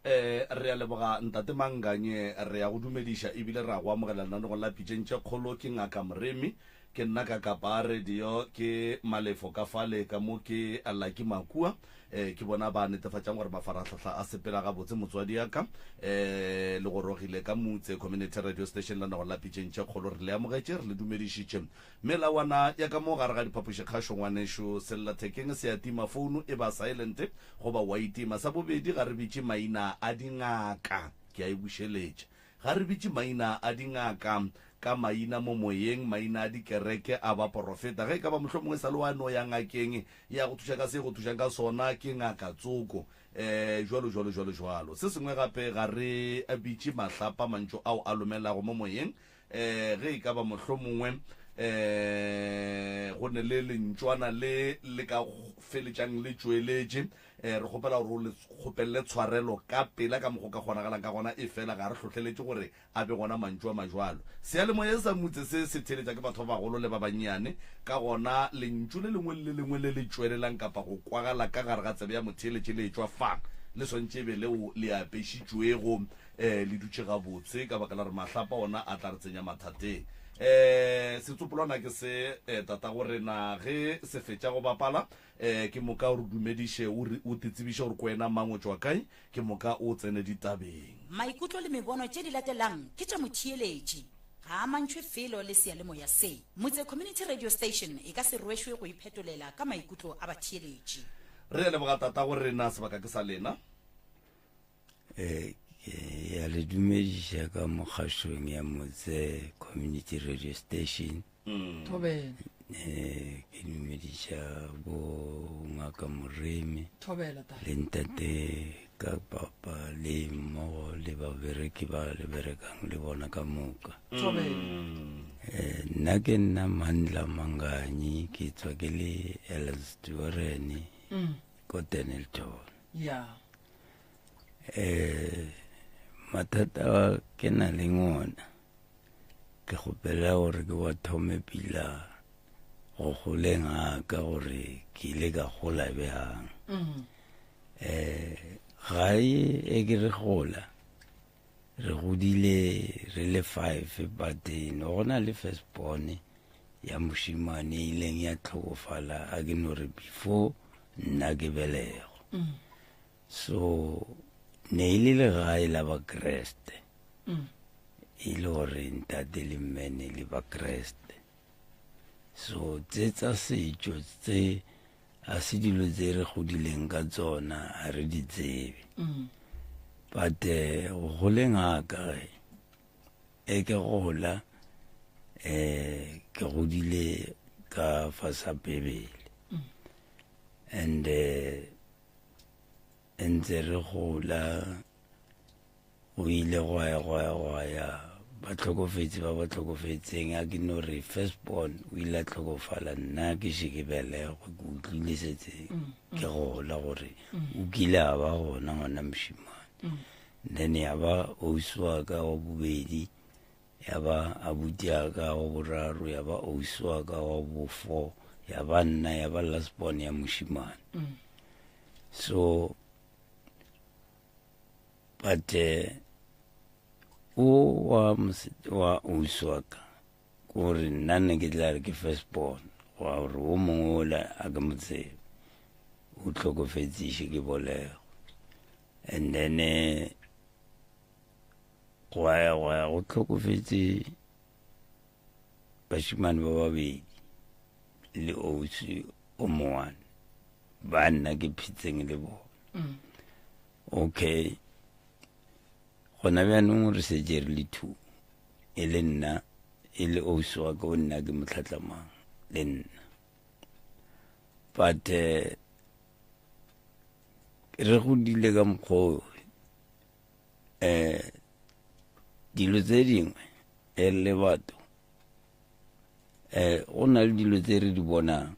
Eh, re a leboga Ntate Manganye, re a go dumediša ebile re a go amogela lenanegong la Pitšeng tše Kgolo. Ke Ngaka Moremi, ke nna ka Kapa Radio, ke Malefo ka fale ka mo ke Lucky Makua. Eh, ke bona ba netefatšang gore mafarahlahla a sepela gabotse motswadi ya ka. Eh, le gorogile ka Mutse Community Radio Station lenanegong la Pitšeng tše Kgolo. Re le amogetše, re le dumedišitše. Melawana ya ka mo gare ga diphapošikgašo ngwanešu, sellathekeng se a tima, founu e ba silent goba wa itima. Sa bobedi, ga re bitše maina a dingaka, ke a e bušeletša, ga re bitše maina a dingaka ka maina mo moyeng, maina a dikereke a baporofeta. Ge e ka ba mohlomongwe e sa le wa no ya ngakeng ya go thuša ka se e go thušang ka sona, ke ngaka tsoko, um jwalo jwalo jwalo jwalo. Se sengwe gape, ga re bitše mahlapa mantšu ao a lomelago mo moyeng, um ge e ka ba mohlomongwe um go ne le lentšwana le le ka feletšang le tšweletše, um re kgopela gore o le kgopelele tshwarelo ka pela ka mokgo ka kgonagalang ka gona, efela ga re hlohleletše gore a be gona mantšu a majwalo. Seyalemoya sa Mutse se se theeletša ke batho ba bagolo le ba bannyane, ka gona lentšu le lengwe le le lengwe le le tšwelelang kapa go kwagala ka gare ga tsebe ya motheeletši le etšwa fa, le swanetše e be leo le apešitšwego um le dutše gabotse ka baka la gore mahlapa ona a tla re tsenya mathateng. Um setsopolwana ke se um tatago rena ge se fetša go bapala um ke moka o re dumediše o re o titsebiše gore ko wena mang o tšwa kae ke moka o tsene ditabeng. Maikutlo le mebono tše di latelang ke tša motheeletši, ga a amantšhwe felo le seyalemoya se. Motse Community Radio Station e ka se rwešwe go iphetolela ka maikutlo a batheeletši. Re a leboga tatago rena sebaka ke sa lena. Eh, ke ya le dumediša ka mokgašong ya Motse Community Radio Station. Thobela. Eh, ke dumediša bo ngaka Moremi. Thobela tata. Le ntate ka papa le mmogo le babereki ba le berekang le bona ka moka. Thobela. Eh, nna ke nna Mandla Manganyi, ke tswa ke le Elandsdoorn ko Dennilton. Yeah. Eh, mathata a ke na le ona ke kgopela gore ke wa thome pila go goleng ga ka gore ke ile ka gola bjang. Eh, gae e ke re gola re godile re le five, but no go na le first born ya mošemane e ileng ya tlhokofala a ke no re before nna ke belego. So ne e le legae la Bakreste, e le gore ntate le mme ne le Bakreste. So tse tsa setšo tse a se dilo tse re godileng ka tsona, a re di tsebe. But eh, go goleng ga ka ge e ke gola eh ke godile ka fasa Bibele. And eh, ntse re gola go ile gwa ya gwa ya gwa ya ba tlhokofetse ba ba tlhokofetseng a ke no re first born o ile a tlhokofala nna ke še ke belegwe ke utlwile setse ke gola gore o kile a ba gona ngwana mošemane. Then ya ba ausi wa ka wa bobedi, ya ba abuti ya ka wa boraro, ya ba ausi wa ka wa bofo, ya ba nna, ya ba last born ya mošemane. So but eh, o wa wa ausi wa ka kore nna ne ke tla re ke first born wa gore o mongwe ola a ke mo tsebe o tlhokofetsiše ke bolego. And then eh, gwa ya gwa ya go tlhokofetse bašemane ba babedi le ausi o mongwane ba nna ke phetseng le bona. Okay, gona bjanong re setse re le two, e le nna e le ausi wa ka o nna ke motlhatlamang le nna. But eh, re godile ka mokgwa o eh dilo tse dingwe e le batho eh go na le dilo tse re di bonang.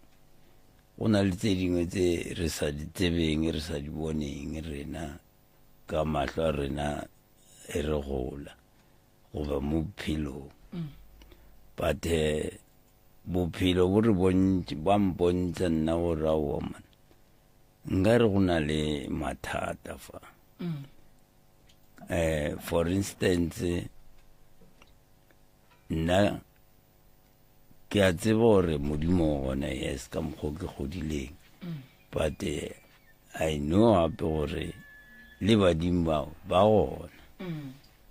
Go na le tse dingwe tse re sa di tsebeng, re sa di boneng rena ka mahlo a rena e re gola goba mo bophelong. But eh, bophelo bo re bontše, ba mpontšha nna gore aowa man, nka re go na le mathata fa. Eh, for instance, nna ke a tseba gore modimo o gona yes ka mokgwa ke godileng but eh, i know gape gore le badimo bao ba gona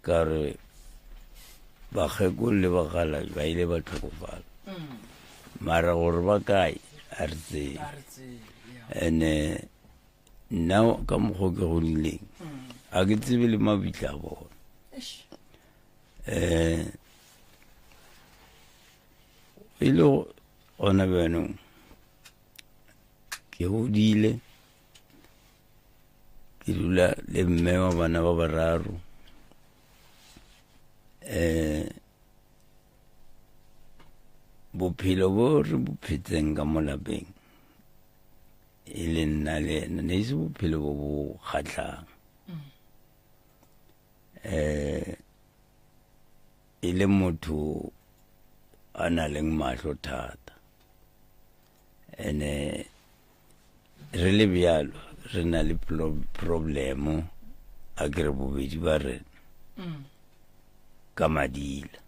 ka gore bakgekolo le bakgalabi ba ile ba tlhokofala mara gore ba kae a re tsebe ene nna ka mokgwa ke godileng a ke tsebe le mabitla a bona um e le gona bjanong ke godile ke dula le mme wa bana ba bararo um bophelo bo re bo phetseng ka mo lapeng e le nna le ena ne e se bophelo bo bo kgatlhang eh e le motho a na leng mahlo thata ene re le bjalo re na le problemo a ke re bobedi ba rena mm. ka madila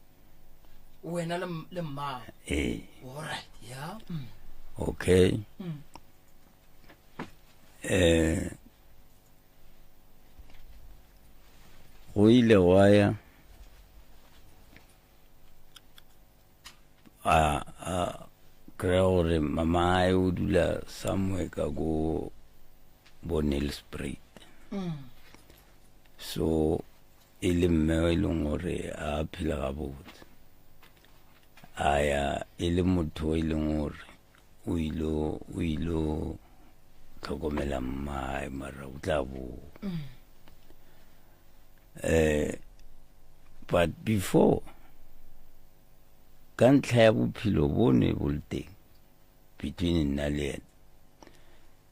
wena le mmago ee alright yeah mm. okay mm. eh go ile gwa ya a a kry-a gore mamae o dula somewhere ka ko bo Nelspruit mm. so e le mme e leng gore a phele gabotse a ya e le motho e leng gore o ilo o ilo tlhokomela mmae mara o tla boa mm. eh but before ka ntlha ya bophelo bo ne bo le teng between nna le ena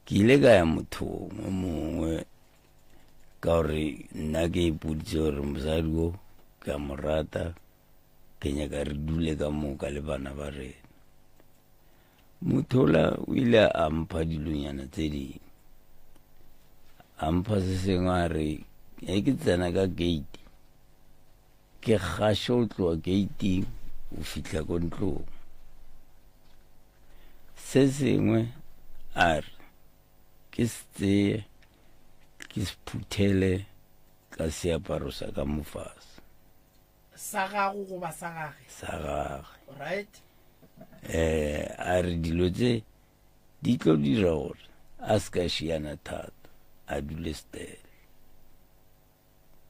ke ile ka ya mothong o mongwe ka gore nna ke ipoditse gore mosadi o ke a mo rata ke nyaka re dule ka moka le bana ba rena mothola o ile a mpha dilonyana tse dingwe a mpha se sengwe a re e ke tsena ka gate ke gaše o tloa gating o fitlha ko ntlong se sengwe a re ke se tseye ke se phuthele ka seaparo sa ka mofase sa gago goba sa gage sa gage right eh a re dilo tse di tlo dira gore a se ka šiana thata a dule stele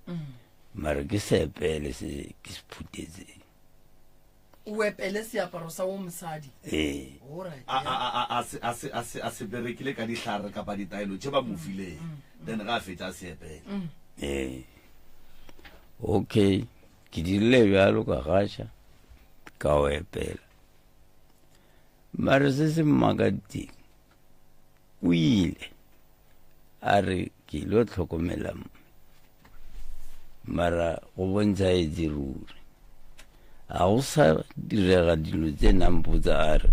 mm. mara ke sepele se ke se phutetseng o epele seaparo sa wo mosadi ee a se berekile ka dihlare kapa ditaelo tše ba mo fileng mm, mm. then ga a fetša a se epele mm. ee okay ke dirile bjalo ka gaša ka o epela mare se se mmakaditseng o ile a re ke ile tlhokomela mme mara go bontšha etse ruri ga go sa direga dilo tse nampotsa a re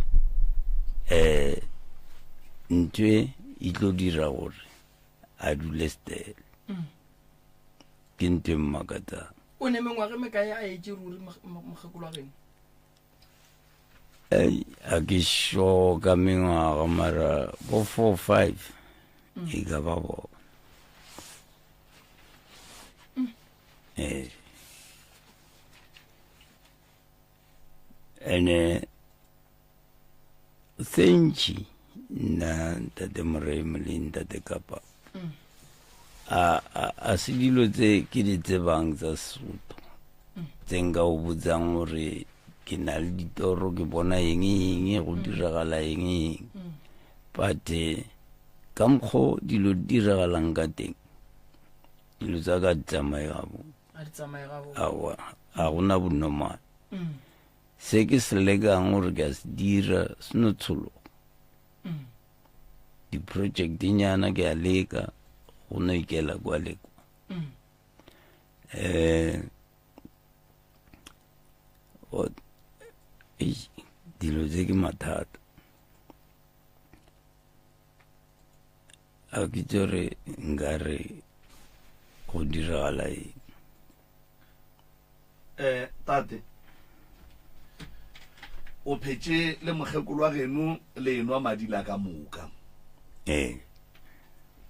um ntho e e tlo dira gore a dule stele mm. ke ntho e mmakatsang o ne mengwaga mekae a etse ruri mokgekolo wa geno a ke sure ka mengwaga mara bo four five mm. e ka ba bona mm. ee ene tse ntši nna ntate moremi le ntate kapa mm. a a se dilo tse ke di tsebang tsa Sesotho tse nka o botsang gore ke na le ditoro ke bona eng eng go diragala eng eng but eh, ka mokgwa dilo di diragalang ka teng dilo tsa ka di tsamaye gabotse aowa ga gona bonormal mm. se ke se lekang gore ke a se dira se no tshologa mm. Di-project-nyana ke a leka go no ikela kwa le kwa. Um dilo tse ke mathata. A ke tse re nka re go diragala eng. Eh, tate o phetše le mokgekolo wa geno le enwa madi la ka moka. Ee.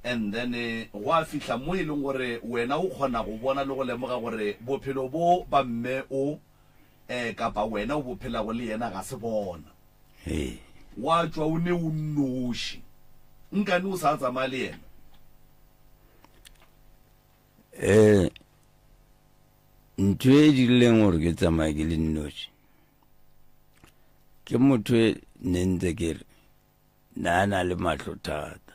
And then eh, go a fihla mo e leng gore wena o kgona go bona le go lemoga gore bophelo bo ba mme o eh, kapa wena o bo phelago le yena ga se bona. Ee. Wa tšwa o ne o nnoši. Nkane o sa tsamaya le yena? Eh, ntho e dirileng gore ke tsamaye ke le nnoši ke motho e ne ntse ke re na a na le mahlo thata.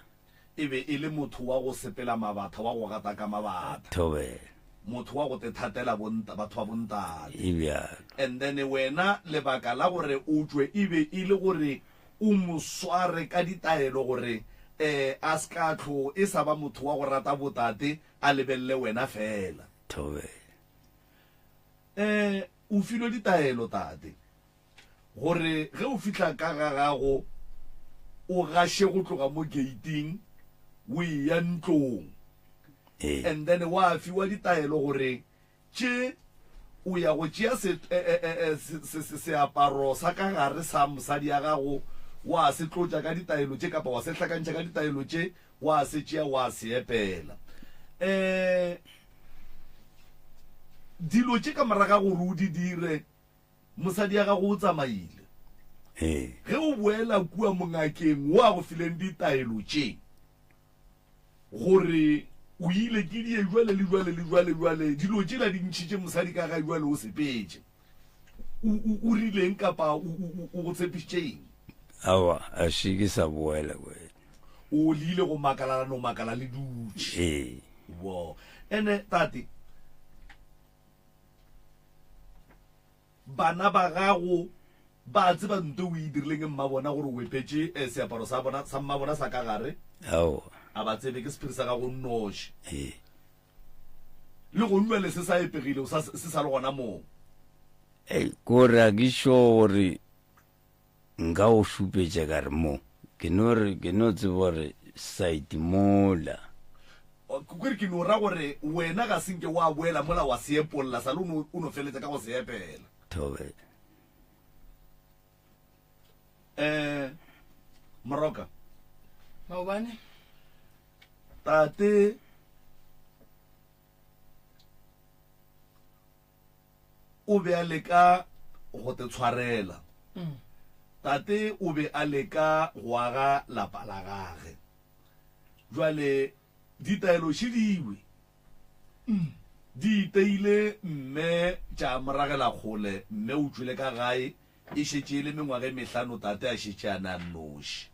E be e le motho wa go sepela mabatha, wa go gata ka mabatha. Thobela. Motho wa go tethatela bonta, batho ba bontate. E bjalo. And then wena lebaka la gore o tšwe e be e le gore o mo sware ka ditaelo gore um a se ka tlo e sa ba motho wa go rata botate a lebelele wena fela. Thobela. Um o filwe ditaelo tate gore ge o fihla ka ga gago o gaše go tloga mo gate-ing o eya ntlong. Ee. And then wa fiwa ditaelo gore Tše, o ya go tšea se, e, e, e, e, se, se, se, seaparo sa ka gare sa mosadi ya gago, wa se tlotša ka ditaelo tše, kapa wa se hlakantšha ka ditaelo tše, wa se tšea wa se epela. Um dilo tše ka morago ga gore o di dire, mosadi ya gago o tsamaile. Ee. Ge o boela kua mongakeng wo a go fileng ditaelo tše, gore o ile ke die jwale le jwale le jwale jwale dilo tšela di ntšhitše mosadi ka ga jwale o sepetše o, o, o rileng kapa o, o, o go tshepišitše eng? Aowa, a še ke sa boela ko yena. O le ile go makala la no makala le dutše. Ee. Wo. Ene tate, Bana ba gago ba a tseba nto o e dirileng mmabona gore o epetše eh, seaparo sa bona sa mmabona sa ka gare? Aowa. A ba tsebe, ke sephiri sa gago o nnoši. Ee. Le go jwale se sa epegile, o sa, se sa le gona moo. Ei, kore a ke sure gore Nka go šupetša ka re mo. Ke no re, ke no tseba gore site mola. Ke re ke no ra gore wena ga se nke wa boela mola wa se epolla, sa le o no, o no feletša ka go se epela. Thobela. Eh, Moroka. Maobane. Tate. O be a leka go te tshwarela. Tate o be a leka go aga lapa la gage. Jwale ditaelo še diwe. Di iteile mme tša mo ragela kgole, mme o tšwele ka gae e šetše e le mengwaga e mehlano tate a šetše a ne a nnoši.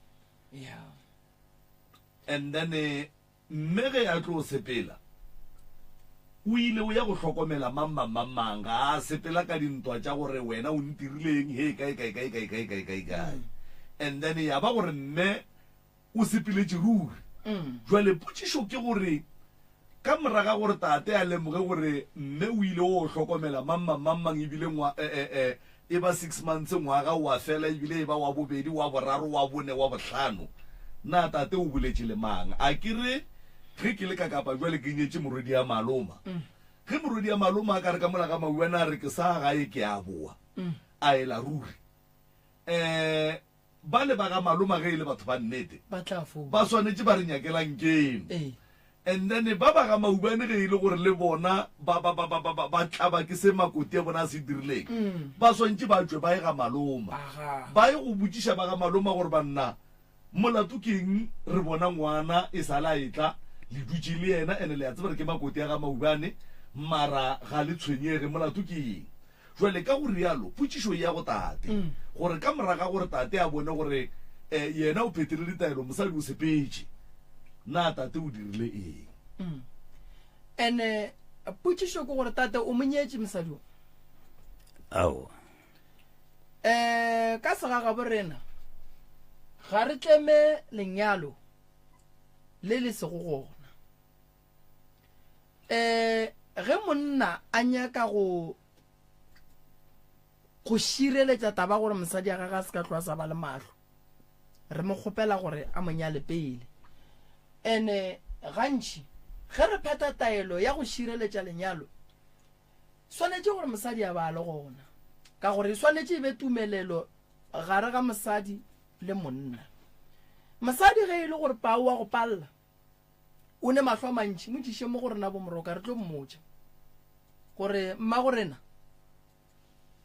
And then Mme ge a tlo sepela, o ile o ya go hlokomela mang, mang, mang, mang. Ga a sepela ka dintwa tša gore wena o ntirileng, hee, kae, kae, kae, kae, kae, kae, kae, kae. And then ya ba gore mme o sepeletše ruri. Jwale potšišo ke gore, ka moraga ga gore tate a lemoge gore mme o ile o hlokomela mang, mang, mang, mang, ebile ngwa, eh, eh, eh, E ba six months, ngwaga o a fela, ebile e ba wa bobedi, wa boraro, wa bone, wa bohlano. Na tate o boletše le mang? A ke re ge ke le ka Kapa bjale ke nyetše morwedi ya maloma. Ge morwedi ya maloma a ka re ka mola ga Mauana a re ke sa gae ke a boa, a ela ruri. Um Bale ba ga maloma ge e le batho ba nnete Ba tla founa. ba swanetše ba re nyakelang keno. Ee. And then ba ba ga Maubane ge e le gore le bona ba ba ba ba ba ba ba tlaba ke se makoti a bona a se dirileng, ba swantše ba tšwe ba ye ga maloma. Aga. Ba ye go botšiša ba ga maloma gore banna molato ke eng re bona ngwana e sa le a etla le dutše le yena and le a tseba gore ke makoti a ga Maubane mara ga le tshwenyege molato ke eng. Jwale ka go rialo, potšišo e ya go tate, gore ka morago ga gore tate a bone gore yena o phethile ditaelo, mosadi o sepetše, na tate o dirile eng? Ene potšišo ke gore tate o mo nyetše mosadi o? Aowa. Um ka segagabo rena ga re tleme lenyalo. le le sego gona. Um ge monna a nyaka go go šireletša taba gore mosadi ya gagwe a se ka tloa sa ba le mahlo, re mo kgopela gore a mo nyale pele. Ene gantši ge re phetha taelo ya go šireletša lenyalo, swanetše gore mosadi a ba a le gona, ka gore e swanetše e be tumelelo gare ga mosadi le monna. Mosadi ge e le gore pao wa go palla o ne mahlo a mantši, mo tšiše mo go rena bomoroka re tlo mmotša gore mmago rena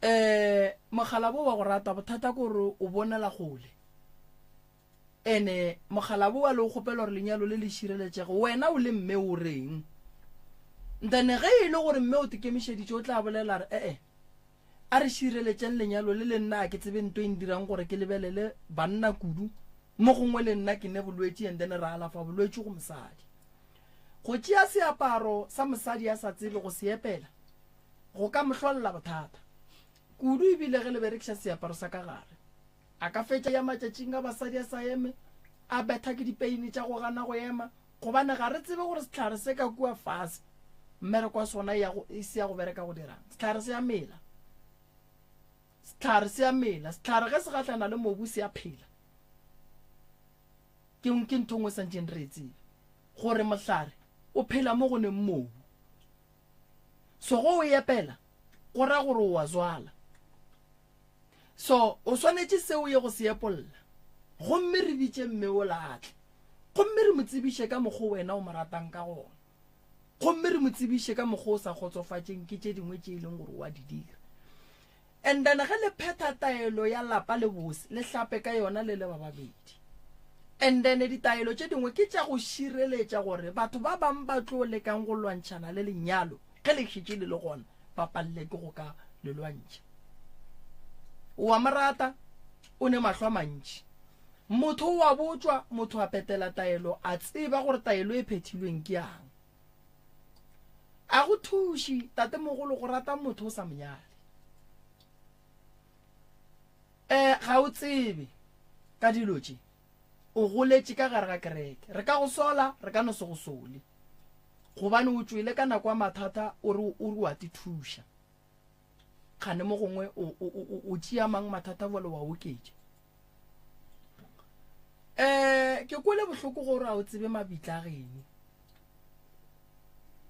um mokgalabo wa go rata bothata ke gore o bonela gole ene mokgalabo wa le o kgopela gore lenyalo le le šireletšege wena o le mme o reng ntene ge e le gore mme o tekemišeditše o tla bolela re ee a re šireletšeng lenyalo le le nna a ke tsebe nto e ndirang gore ke lebelele banna kudu mo gongwe le nna ke ne bolwetši and then ra alafa bolwetši go mosadi go tšea seaparo sa mosadi a sa tsebe go se epela go ka mo hlolela bothata kudu ebile ge le berekiša seaparo sa ka gare. A ka fetša ya matšatšing a basadi a sa eme, a betha ke dipeini tša go gana go ema, gobane ga re tsebe gore sehlare se ka kua fase mmereko wa sona ya go, e se ya go bereka go dirang. Sehlare se a mela. Sehlare se a mela. Sehlare ge se gahlana le mobu se a phela. Ke, ke ntho nngwe santšeng re e tsebe gore mohlare o phela mo go neng mobu. So go o epela go ra gore o a zwala. So o swanetše seo ye go se epolla. Gomme re bitše mme ola a tle. Gomme re mo tsebiše ka mokgo wena o mo ratang ka gona. Gomme re mo tsebiše ka mokgo o sa kgotsofatšeng ke tše dingwe tše e leng gore o a di dira. And then ge le phetha taelo ya lapa le bose, le hlape ka yona le le ba babedi. And then ditaelo tše dingwe ke tša go šireletša gore batho ba bang ba tlo lekang go lwantšhana le lenyalo ge le šetše le le gona ba palele ke go ka le lwantšha. O a mo rata, o ne mahlo a mantši. Motho o a botšwa, motho a petela taelo a tseba gore taelo e phethilweng ke yang. A go thuše tatemogolo go rata motho o sa mo nyale. E, ga o tsebe ka dilo tše. O goletše ka gare ga kereke. Re ka go sola, re ka no se go sole. Gobane o tšwele ka nako ya mathata o re o re wa te thuša. Kgane mo gongwe o, o, o, o tšea mang mathata bjale wa oketša. Eh, ke kwele bohloko gore a o tsebe mabitla a geno.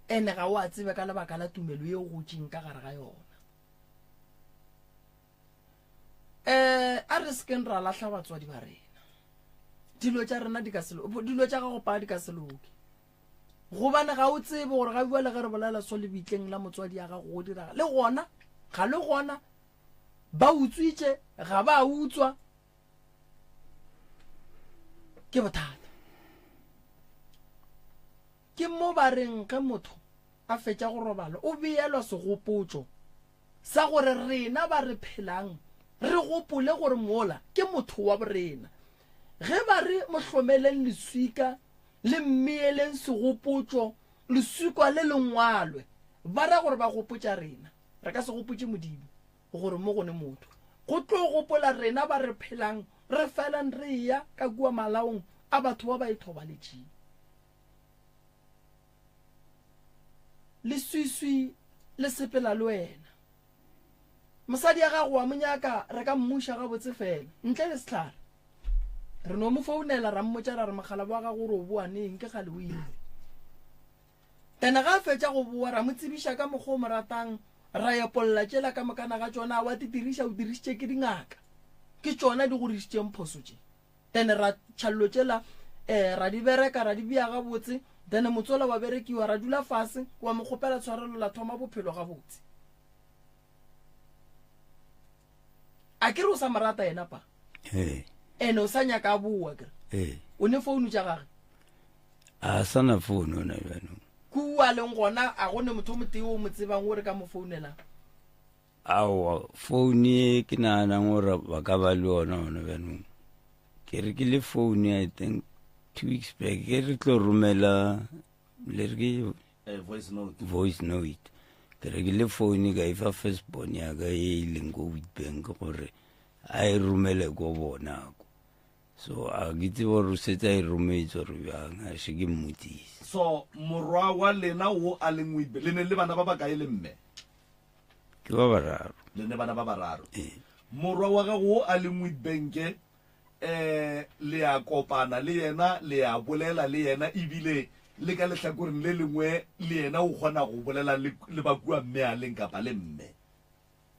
Ene ga o a tsebe ka lebaka la tumelo ye o gotšeng ka gare ga yona. Eh, a re sekeng ra lahla batswadi ba rena. Dilo tša rena di ka se dilo tša gago pa di ka se loke. Gobane ga o tsebe gore ga bjale ge re bolela so lebitleng la motswadi ya gago go diraga. Le gona, ga le gona ba utswitše, ga ba utswa. Ke bothata. Ke mo ba reng ge motho a fetša go robala o beelwa segopotšo sa gore rena ba re phelang re gopole gore mola ke motho wa borena. Ge ba re mo hlomeleng leswika le mmeeleng segopotšo, leswikwa le le ngwalwe, ba ra gore ba gopotša rena. Re ka se gopotše Modimo gore mo go ne motho. Go tlo gopola rena ba re phelang re felang re eya ka kua malaong a batho ba ba ithobaletšeng. Leswiswi le sepela le wena. Mosadi ya gago wa mo nyaka, re ka mmuša gabotse fela, ntle le sehlare. Re no mo founela ra mmotša ra re mokgalabo wa gago o re o boa neng, ke kgale o ile. Then ga a fetša go boa ra mo tsebiša ka mokgwa o mo ratang, ra epolla tšela ka mokana ga tšona, wa di diriša o dirišitše ke dingaka, ke tšona di go rišitšeng phoso tše. Then ra tšha dilo tšela um ra di bereka ra di bea gabotse, then motsola wa berekiwa ra dula fase wa mo kgopela tshwarelo la thoma bophelo gabotse. A ke re o sa mo rata yena pa? Ee. Ene o sa nyaka a boa kere? Ee. O ne founu tša gage? A sa na founu ona bjanong. Kua leng gona a go ne motho o motee o mo tsebang o re ka mo founelang? Aowa, founu e ke naganang gore ba ka ba le yona gona bjanong. Ke rekile founu I think two weeks back ke re tlo romela le re ke Eh, voice note. voice note. Ke rekile founu ka e fa first born ya ka e e leng ko Witbank gore a e romele ko bona ko. So a ke tsebe gore o setse a e rometse gore bjang, a še ke mmotsise. So morwa wa lena wo a leng Witbe, le ne le bana ba bakae le mme? Ke ba bararo. Le ne bana ba bararo. Ee. Morwa wa gago wo a leng Witbank, eh, le a kopana le yena, le a bolela le yena, ebile le ka lehlakoreng le lengwe le yena o kgona go bolela le, le ba kua mme a leng kapa le mme.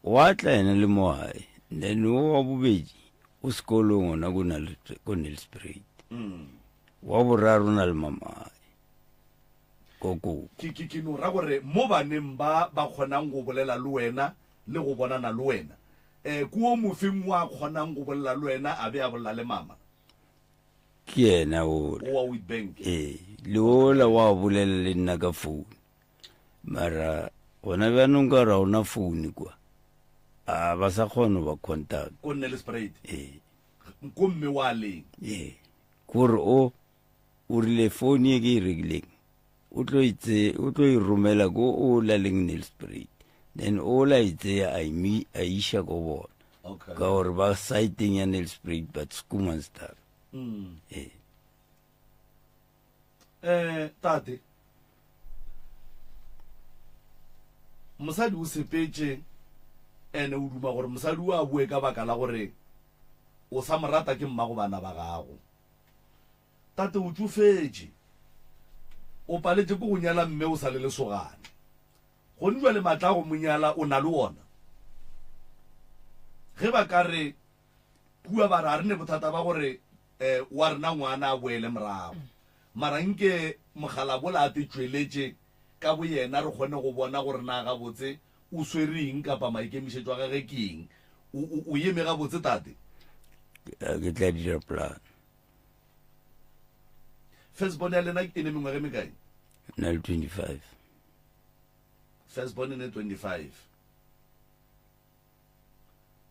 Wa tla yena le mo gae. Then wo wa bobedi o sekolong gona ko Nel-, ko Nelspruit. Wa boraro o na le mamae ko koko. Ke, ke, ke no ra gore mo baneng ba ba kgonang go bolela le wena le go bonana le wena, eh, ke o mofeng wa kgonang go bolela le wena a be a bolela le mama? Ke yena ola. Owa Witbank. Ee, le ola wa bolela le nna ka phone. Mara gona bjanong ka gore ga ona phone kwa, a ba sa kgona go ba contact. Ko Nelspruit? Ee. Ko mme wa leng? Ee, kore o, o rile phone ye ke e rekileng o tlo e tse, o tlo e romela ko o la leng Nelspruit, then o la e tseya a imi, a iša ko bona. Okay. Ka gore ba siteng ya Nelspruit but Schoemansdal. Ee. Eh, tate, mosadi o sepetše ene o duma gore mosadi o a boe ka baka la gore o sa mo rata ke mmago bana ba gago. Tate o tšofetše, o paletše ke go nyala mme o sa le lesogana. Gone jwale matla a go mo nyala o na le ona. Ge ba ka re kua ba re a re ne bothata ba gore um wa rena ngwana a boele morago, mara nke mogalabola a te tšweletše ka boyena re kgone go bona gore na gabotse o swere eng kapa maikemišetšo a gage ke eng. O, o, o eme gabotse tate? Ke tla dira plan. First born ya lena e ne mengwaga e mekae? Na le 25. First born e ne 25.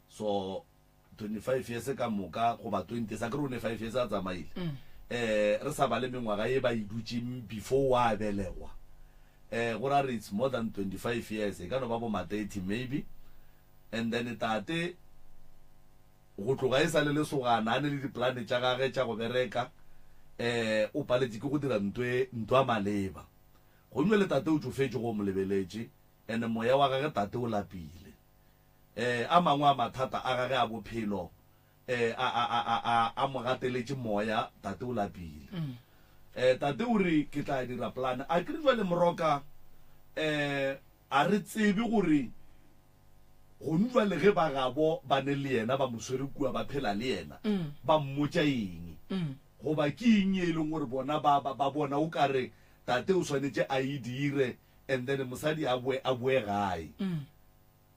So 25 years ka moka goba 20 sa kere o ne 5 years a tsamaile. Mm. Eh re sa ba le mengwaga e ba e dutšeng before wa belegwa. Eh go ra re it's more than 25 years e ka no ba bo ma 30 maybe. And then tate go tloga e sa le lesogana a ne le diplane tša gage tša go bereka eh o paletše ke go dira ntwe ntwa maleba. Gomme le tate o tšofetše go mo lebeletše and moya wa gage tate o lapile. Eh a mangwe a mathata a gage a bophelo eh a a a a a a mo gateletše moya tate o lapile. Eh tate o re ke tla dira plan a kere jwale moroka eh a re tsebe gore Gonu jwale ge ba gabo ba ne le yena ba mo swere kua ba phela le yena, ba mmotša eng? Goba ke eng ye e leng gore bona ba, ba, ba bona o ka re tate o swanetše a e dire and then mosadi a boe, a boe gae?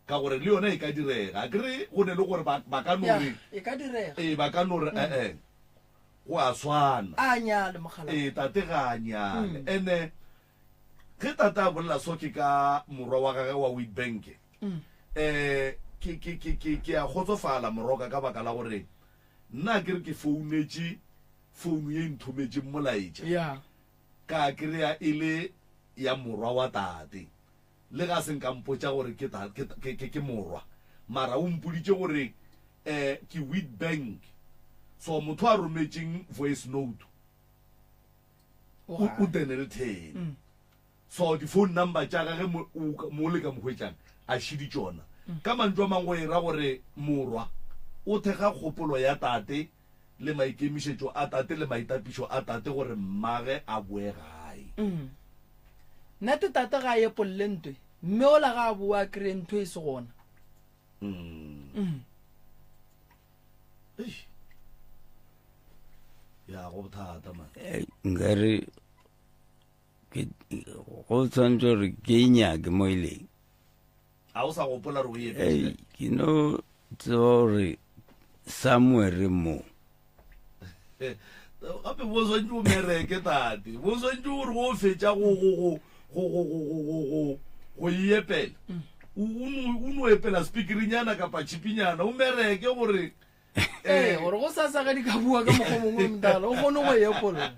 Ka gore le yona e ka direga. Akere go ne le gore ba, ba ka no Ya, re, e ka direga. ee, ba ka no re, e-e, go a swana. A nyale mokgalabje. Ee, tate ga a nyale. Ene Ge tate a bolela so ke ka morwa wa gage wa Witbank, um ke, ke, ke, ke, ke a kgotsofala moroka ka baka la gore nna ke re ke founetše founu ye e nthometšeng molaetša Yeah. ka kry-a e le ya morwa wa tate le ga se nka mpotša gore ke, ta, ke, ke, ke, ke morwa mara o mpoditše gore um ke Witbank so motho a rometšeng voice note o Dennilton mm. so di-phone number tša gage mo le ka mo hwetšang a šidi tšona mm. ka mantšu a mangwe go e ra gore morwa o thekga kgopolo ya tate le maikemišetšo a tate le maitapišo a tate gore mmage a boe gae mm. nnete tate ga a epolle ntwe mme ola ga a boa a kry-e ntho e se gona mm. Eish. Ya go bothata man. Eh, nkare ke go tshwanetse gore ke e nyake mo e leng A o sa gopola re o e Ei, ke no tseba gore somewhere mo Gape bo swantse o mereke tate. Bo swantse o re go fetša go go go go go go go go go go e epela. O o no epela speakerinyana kapa chipinyana o mereke gore ee gore go sasa ge di ka bua ka mokgwa mongwe mdala o kgone go epolla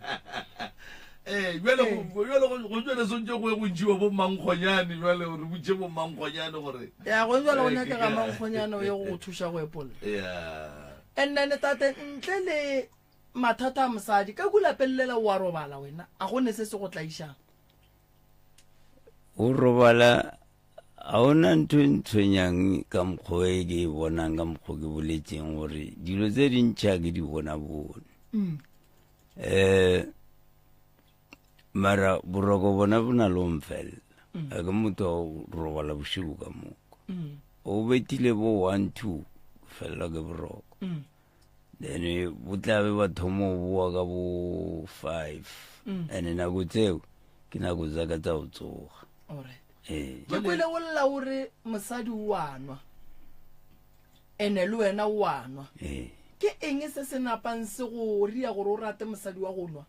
ee jale jale go jale swantse go ye go ntšhiwa bo mankgonyane jale gore botše bo mankgonyane gore ya go jale go nyakega mankgonyane o ye go go thuša go epolla ya and then tate ntle le. Mathata a mosadi ka kua lapeng lela o a robala wena a go ne se se go tlaišang. Go robala ga ona ntho e ntshwenyang ka mokgwa e ke e bonang ka mokgwa ke boletseng gore dilo tse dintšhi a ke di bona bone um mara boroko bona bo na le go mfelela mm. a ke motho wa go robala bošego ka moka mm. o betile bo one two felela ke boroko mm. then bo tla be ba thoma go boa ka bo five mm. and nako tseo ke nako tsa ka tsa go tsoga ee. ke kwele o lla o re mosadi o a nwa ene le wena o a nwa ee. ke eng se se napang se go ria gore o rate mosadi wa go nwa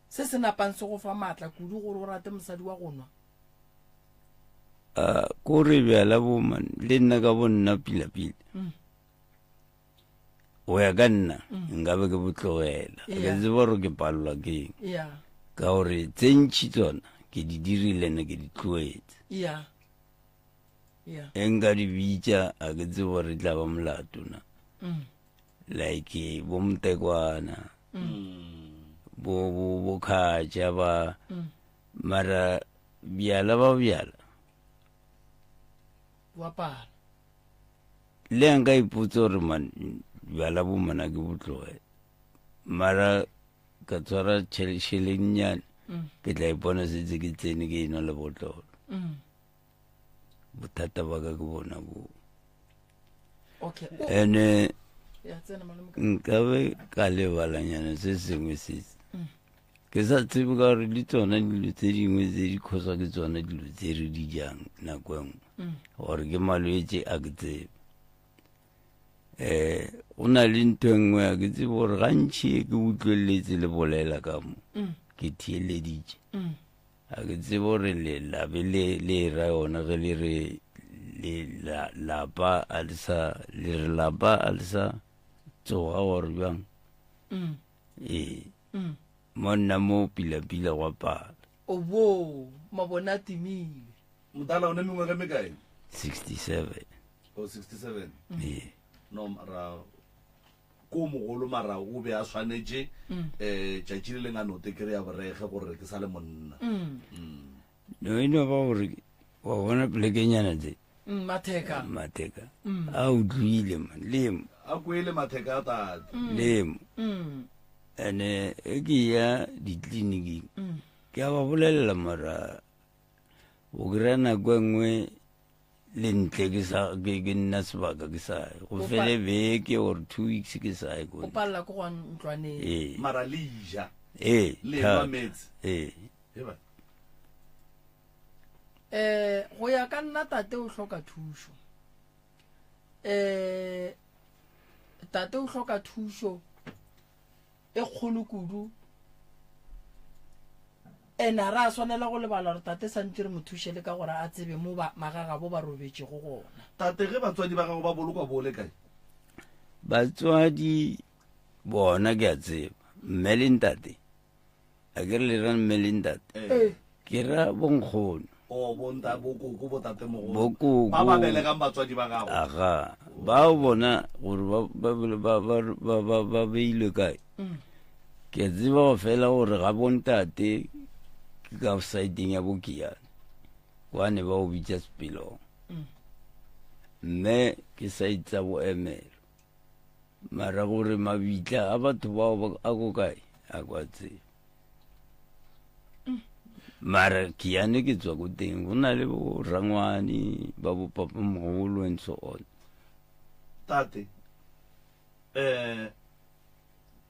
se se napang se go fa maatla kudu gore o rate mosadi wa go nwa ah, ko re bjala bo man le nna ka bo nna pila-pila mm. go ya ka nna mm. nkabe ke botlogela ke tseba gore ke palelwa ke eng ka gore tse ntšhi tsona ke di dirile ne ke di tloetse e nka di bitša a ke tsebo gore tla ba molato na mm. like bo motekwana mm. bo bo bo khatša ba mara bjala ba bjala wa pala Le nka ipotsa gore man bjala bo mona ke botloge mara ka tshwara tšhelengnyane mm. ke tla ipona setse ke tsene ke enwa lebotlolo mm. bothata ba ka ke bona boo ene nkabe ka lebalanyana se sengwe se mm. Ke sa tsebe ka gore le tsona dilo tse dingwe tse di khoswa ke tsona dilo tse re di jang nako e nngwe mm. gore ke malwetse a ke tsebe um go na le ntho e nngwe a ke tsebe gore gantšhi e ke utlweletse le bolela ka mo mm. ke theeleditše mm. a ke tsebe gore lelabe le le ra yona ge le re le lapa a le sa le re lapa a le sa tsoga gore bjang ee mm. monna mo pila-pila gwa pala obo mabone a timile motala o ne mengwaga me kae 67 o 67 ee no mara ko mogolo mara o be a swanetše um tšatši le leng a note kry ya borege gore ke sa le monna mm. mm. no e no ba gore wa bona polekenyana tse mm, matheka matheka mm. a utlwile man lemo a kwele matheka a tate mm. lemo ene e ke ya ditleliniking ke a ba bolelela mara o kry-a nako e nngwe le ntle ke sa ke ke nna sebaka ke sa ye go fele beke or two weeks ke sa ye o palela ko go ntlwaneng ee mara le ja ee le nwa metsi ee Eh, go ya ka nna tate o hloka thušo. Eh, tate o hloka thušo e kgolo kudu. And a ra swanela go lebala gore tate santse re mo thuše le ka gore a tsebe mo ba magagabo ba robetšego gona. Tate, ge batswadi ba gago ba bolokwa bo le kae? Batswadi bona ke a tseba, mme le ntate a ke re le ra mme le ntate eh. ke ra bonkgono oh, bokoko botatemogolo bokoko ba ba belegang batswadi ba gago aga bao bona gore ba beilwe kae mm. ke tseba go fela gore ga bontate ke ka saeteng ya bokiane kwane ba o bitsa sepelong mm. mme ke saete tsa boemelo Mara gore mabitla a batho bao a ko kae a kwa tsebe. Mara ke yane ke tswa ko teng go na le bo rangwane ba bo papa mogolo and so on. Tate, eh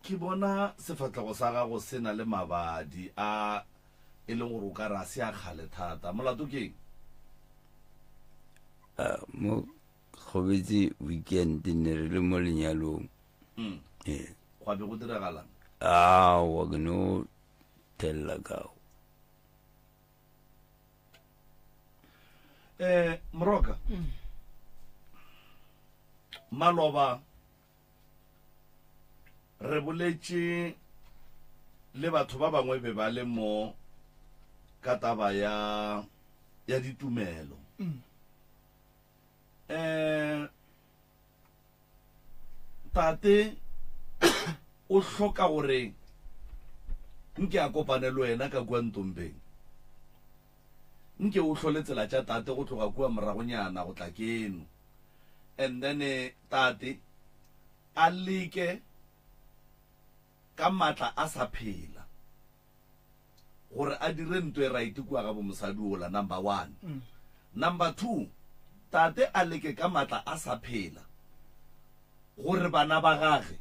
ke bona sefatlego sa gago se na le mabadi a e leng gore o ka re a se a kgale thata. Molato ke eng? Ah, mo Kgobetše weekend ne re le mo lenyalong. Mm. Ee. Gwa be go diragalang? Aowa ke no thella kao. Eh, Moroka. Mm. Maloba re boletše le batho ba bangwe be ba le mo ka taba ya ya ditumelo. Mm. um tate O hloka gore nke a kopane le wena ka kua Ntombeng. Nke o hlole tsela tša tate go tloga kua moragonyana go tla keno. And then tate a leke ka matla a sa phela gore a dire nto e right kua ga bo mosadi ola, number one. Number 2, tate a leke ka matla a sa phela gore bana ba gage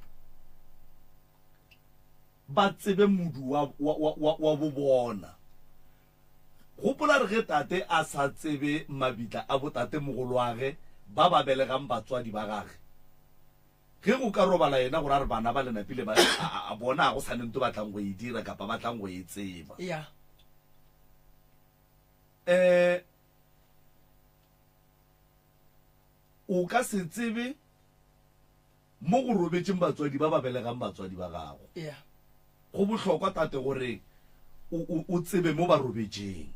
ba tsebe modu wa, wa, wa, wa, wa bo bona. Gopola re ge tate a sa tsebe mabitla a botatemogoloage ba ba belegang batswadi ba gage, ge go ka robala yena gore a re bana ba le napile ba, a, a, bona ga go sa ne nto ba tlang go e dira kapa ba tlang go e tseba. Yeah. Eh, o ka se tsebe mo go robetšeng batswadi ba ba belegang batswadi ba gago. Yeah. Go bohlokwa tate gore o, o, o tsebe mo ba robetšeng.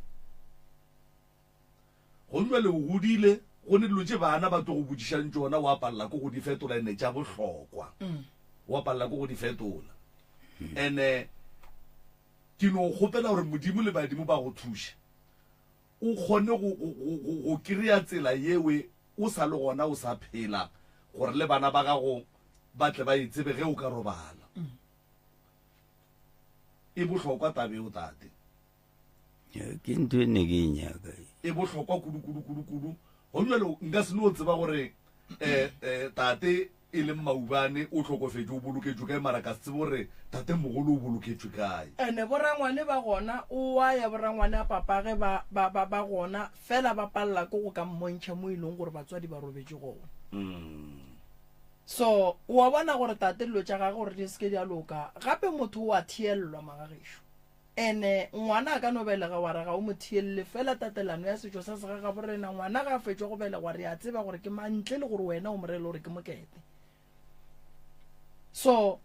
Gomme bjale o godile, go ne dilo tše bana ba tlo go botšišang tšona, wa palela ko go di fetola, ene tša bohlokwa. Wa palela ko go di fetola. Ene ke no kgopela gore Modimo le badimo ba go thuše, o kgone go, go, go, go, go kry-a tsela yewe o sa le gona o sa phela, gore le bana ba gago ba tle ba e tsebe ge o ka robala. E bohlokwa taba eo, tate. Ke ntho e ne ke e nyaka e. E bohlokwa kudu, kudu, kudu, kudu. Gone bjale nka se no tseba gore um um tate e leng Maubane o hlokofetše, o boloketšwe kae, mara ka se tsebe gore tatemogolo o boloketšwe kae. Ene borangwane ba gona, o wa ya borangwane a papage ba, ba, ba, ba gona, fela ba palela ke go ka mmontšha mo e leng gore batswadi ba robetše gona. So, o a bona gore tate dilo tša gage gore di se ke di a loka. Gape motho o a thiellwa, magagešo. Ene ngwana a ka no belega wa re ga o mo thielle, fela tatelano ya setšo sa segagaborena, ngwana ga a fetšwa go belegwa re a tseba gore ke mang ntle le gore wena o mo reele gore ke mokete. So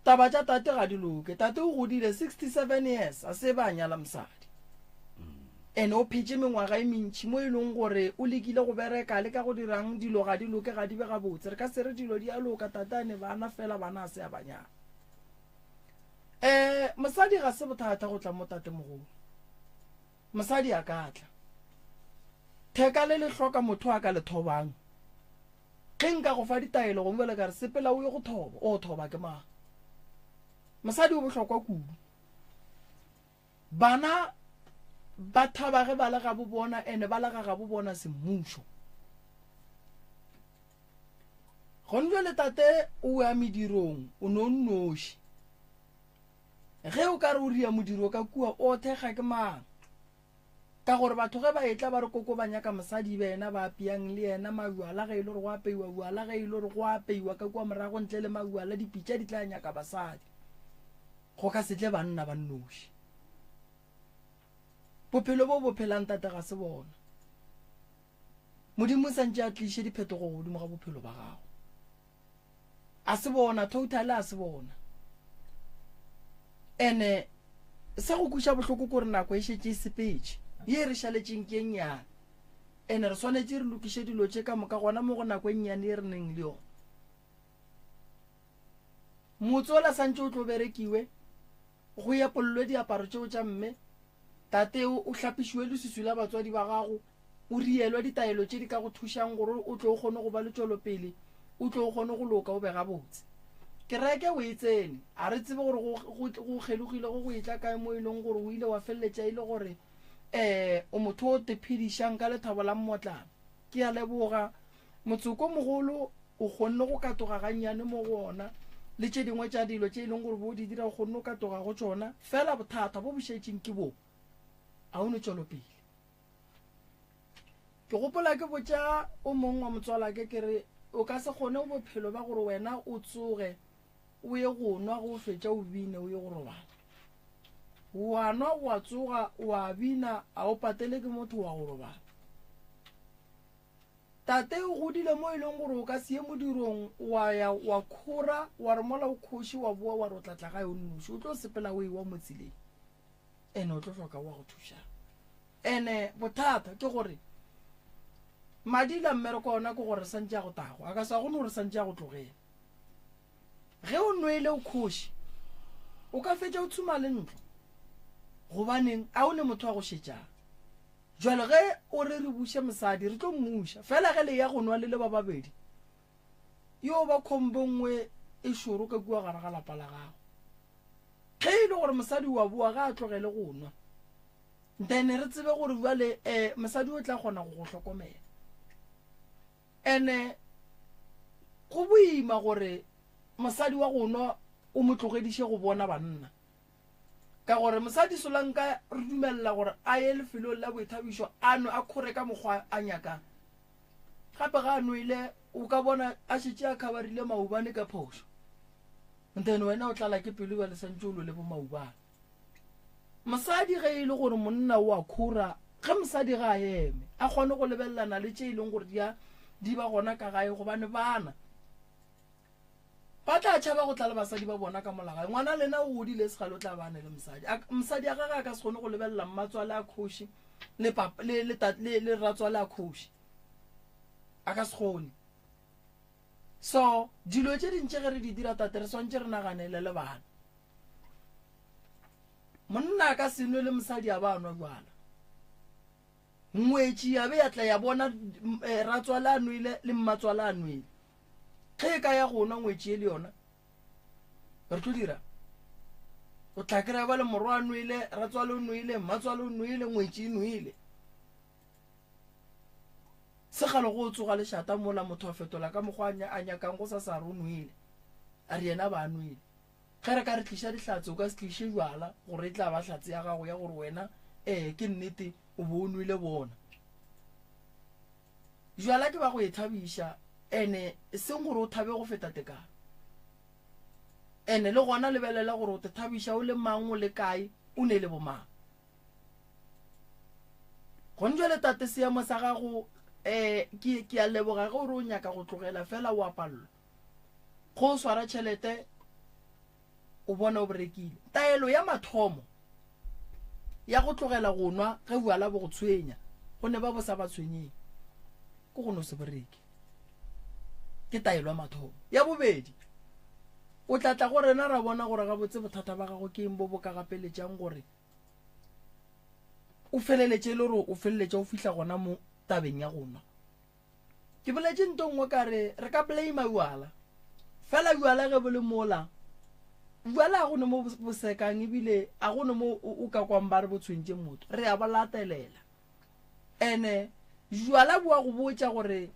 taba tša tate ga di loke. Tate o godile 67 years a se ba nyala mosadi. Ene o phetše mengwaga e mentši mo e leng gore o lekile go bereka le ka go dirang dilo ga di loke ga di be gabotse. Re ka se re dilo di a loka tate a ne bana fela bana a se a ba nyala. Eh, mosadi ga se bothata go tla mo tatemogolo. Mosadi a ka tla. Theka le le hloka motho a ka le thobang. Ge nka go fa ditaelo gongwe bjale ka re sepela o ye go thoba, o thoba ke mang? Mosadi o bohlokwa kudu. Bana ba thaba ge ba le gabo bona ene ba le ga gabo bona semmušo. Gone jwale tate o ya medirong o no nnoši. Ge o ka re o ria modiro ka kua o thekga ke mang? Ka gore batho ge ba etla ba re koko ba nyaka mosadi be yena ba apeyang le yena majwala ge e le gore go apeiwa bjala ge e le gore go apeiwa ka kua morago ntle le majwala dipitša di tla nyaka basadi. Go ka se tle banna ba nnoši. Bophelo bo bo phelang tate ga se bona. Modimo o santše a tliše diphetogo godimo ga bophelo ba gago. A se bona, totally a se bona. Ene sa go kweša bohloko kore nako e šetše e sepetše. Ye re šaletšeng ke e nnyane. Ene re swanetše re lokiše dilo tše ka moka gona mo go nako e nnyane ye re neng le yona. Motse ola santše o tlo berekiwe, go epollwe diaparo tšeo tša mme, tate o hlapišiwe leswiswi la batswadi ba gago, o rielwe ditaelo tše di ka go thušang gore o tle o kgone go ba le tšwelopele, o tle o kgone go loka o be gabotse. Kereke o e tsene, a re tsebe gore go, go, go kgelogile go go etla kae mo e leng gore o ile wa feleletša e le gore um o motho o te phedišang ka lethabo la mmotlana. Ke a leboga. Motsoko mogolo o kgonne go katoga gannyane mo go ona, le tše dingwe tša dilo tše e leng gore bo di dira o kgonne go katoga go tšona, fela bothata bo bo šetšeng ke bo, a o ne tšwelopele. Ke gopola ke botša o mong wa motswalake ke re, o ka se kgone bophelo ba gore wena o tsoge o ye go nwa ge o fetša o bine o ye go robala. Wa nwa wa tsoga wa bina a o patele ke motho wa go robala. Tate o godile mo e leng gore o ka se ye modirong wa ya wa khora wa re mola o khoše wa boa wa re o tla tla gae o nnoši o tlo sepela o ewa mo tseleng ene o tlo hloka wa go thušang ene bothata ke gore madi la mmereko ona ke gore santše a go tago a ka sa gone gore santše a go tlogela ge o nwele o khoše. O ka fetša o tshuma le ntlo. Gobaneng? A o ne motho wa go šetšang. Jwale ge o re re buše mosadi, re tlo mmuša. Fela ge le ya go nwa le le ba babedi, yo ba khombo nngwe e šoro ka kua gare ga lapa la gago. Ge e le gore mosadi wa boa ga a tlogele go nwa, then re tsebe gore bjale um mosadi o tla kgona go go hlokomela. Ene go boima gore mosadi wa go nwa o mo tlogediše go bona banna. Ka gore mosadi solanka re dumelela gore a ye lefelong la boithabišo a nwe a khore ka mokgwa a nyakang. Gape ga a nwele o ka bona a šetše a khabarile maubane ka phošo. Then wena o tlala ke pelo bjale santše o lwele bo maubane. Mosadi ge e le gore monna o a khora, ge mosadi ga a eme a kgone go lebelelana le tše e leng gore di a di ba gona ka gae gobane bana ba tla tšhaba go tla le basadi ba bona ka mola gae. Ngwana lena o godile segale o tla ba a ne le mosadi. A, mosadi a gage a ka se kgone go lebelela mmatswale a kgoši le papa le le le, le ratswale a kgoši. A ka se kgone. So dilo tše dintši ge re di dira tate re swantše re naganele le bana. Monna a ka se nwe le mosadi a ba a nwa bjala. Ngwetši ya be ya tla ya bona eh, ratswale a nwele le mmatswale a nwele. Ge e ka ya go nwa ngwetši e le yona, re tlo dira o tla kry-a ba le morwa a nwele, ratswale o nwele, mmatswale o nwele, ngwetši e nwele. Segalo go tsoga lešata mola motho a fetola ka mokgwa a nyakang go sa sa re o nwele, a re yena ba a nwele. Ge re ka re tliša dihlatse, o ka se tliše bjala gore e tla ba hlatse ya gago ya gore wena ee ke nnete o bo o nwele bona. Bjala ke ba go e thabiša ene e seng gore o thabe go feta tekano. Ene le gona lebelela gore o te thabiša o le mang o le kae o ne le bomang. Gone jwale tate seemo sa gago um ke ke a leboga ge o re o nyaka go tlogela fela o a palelwa. Go o swara tšhelete o bona o berekile. Taelo ya mathomo ya go tlogela go nwa ge bjala bo go tshwenya, go ne ba bo sa ba tshwenyeng, ke go no se bereke. Ke taelo ya mathomo. Ya bobedi, o tla tla go rena ra bona gore gabotse bothata ba gago ke eng bo bo ka gapeletšang gore o feleletše e le gore o feleletše o fihla gona mo tabeng ya go nwa. Ke boletše nto nngwe ka re re ka blame bjala. Fela bjala ge bo le mola, bjala a go ne mo bo sekang ebile a go ne mo o ka kwang ba re bo tshwentše motho. Re a bo latelela. Ene bjala bo a go botša gore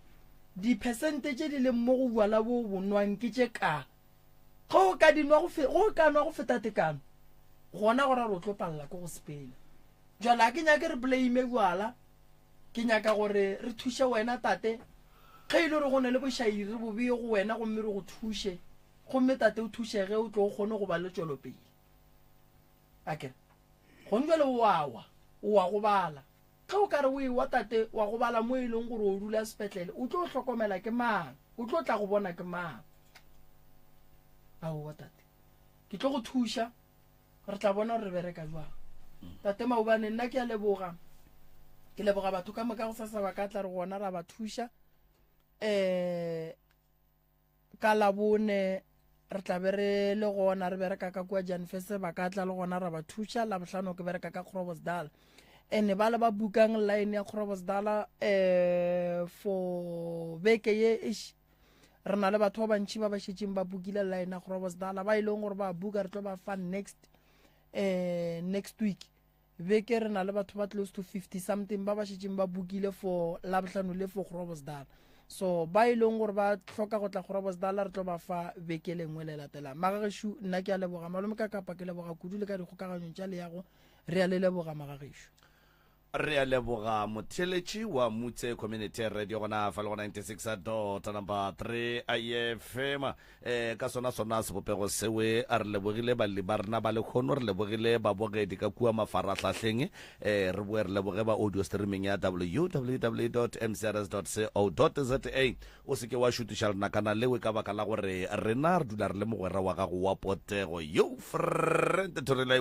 diphesente tše di leng mo go bjala bo bo nwang ke tše kaa. Ge o ka di nwa go ge o ka nwa go feta tekano, gona go ra gore o tlo palela ke go sepela. Jwale ga ke nyake re blame bjala. Ke nyaka gore re thuše wena, Tate. Ge e le gore go ne le bošaedi, re bo bee go wena gomme re go thuše. Gomme, Tate, o thušege o tlo o kgone go ba le tšwelopele. A ke re, gone jwale o a wa, o a gobala. Ge o ka re o ewa, Tate, wa gobala mo e leng gore o dula sepetlele, o tlo hlokomela ke mang? O tlo tla go bona ke mang? Aowa, Tate. Ke tlo go thuša. Re tla bona gore re bereka jwang. Tate Maubane, nna ke a leboga. Ke leboga batho ka moka go sasa ba ka tla re gona ra ba thuša. Eh ka labone re tla be re le gona re bereka ka kua Janfese ba ka tla le gona ra ba thuša. Labohlano ke bereka ka Groblersdal. Ene ba le ba bukang line ya Groblersdal eh for beke ye ish Re na le batho ba bantši ba ba šetšeng ba bukile line ya Groblersdal ba e leng gore ba buka re tlo ba fa next eh next week beke re na le batho ba close to 50 something ba ba šetšeng ba bukile for labohlano le for Groblersdal so ba e leng gore ba hloka go tla Groblersdal re tlo ba fa beke lengwe le latelang magagešu nna ke a leboga malome ka kapa ke leboga kudu le ka dikgokaganyong tša leago re a le leboga magagešu Re a leboga motheeletši wa Mutse Community Radio gona fa le go 96 dot number 3 IFM. Eh, ka sona sona sebopego sewe a re lebogile balli ba rena ba lekhono, re lebogile babogedi ka kua mafarahlahleng, eh, re boe re leboge ba audio streaming ya www.mcrs.co.za. O se ke wa šutiša lenakana lewe ka baka la gore rena re dula re le mogwera wa gago wa potego. Yo friend to rely.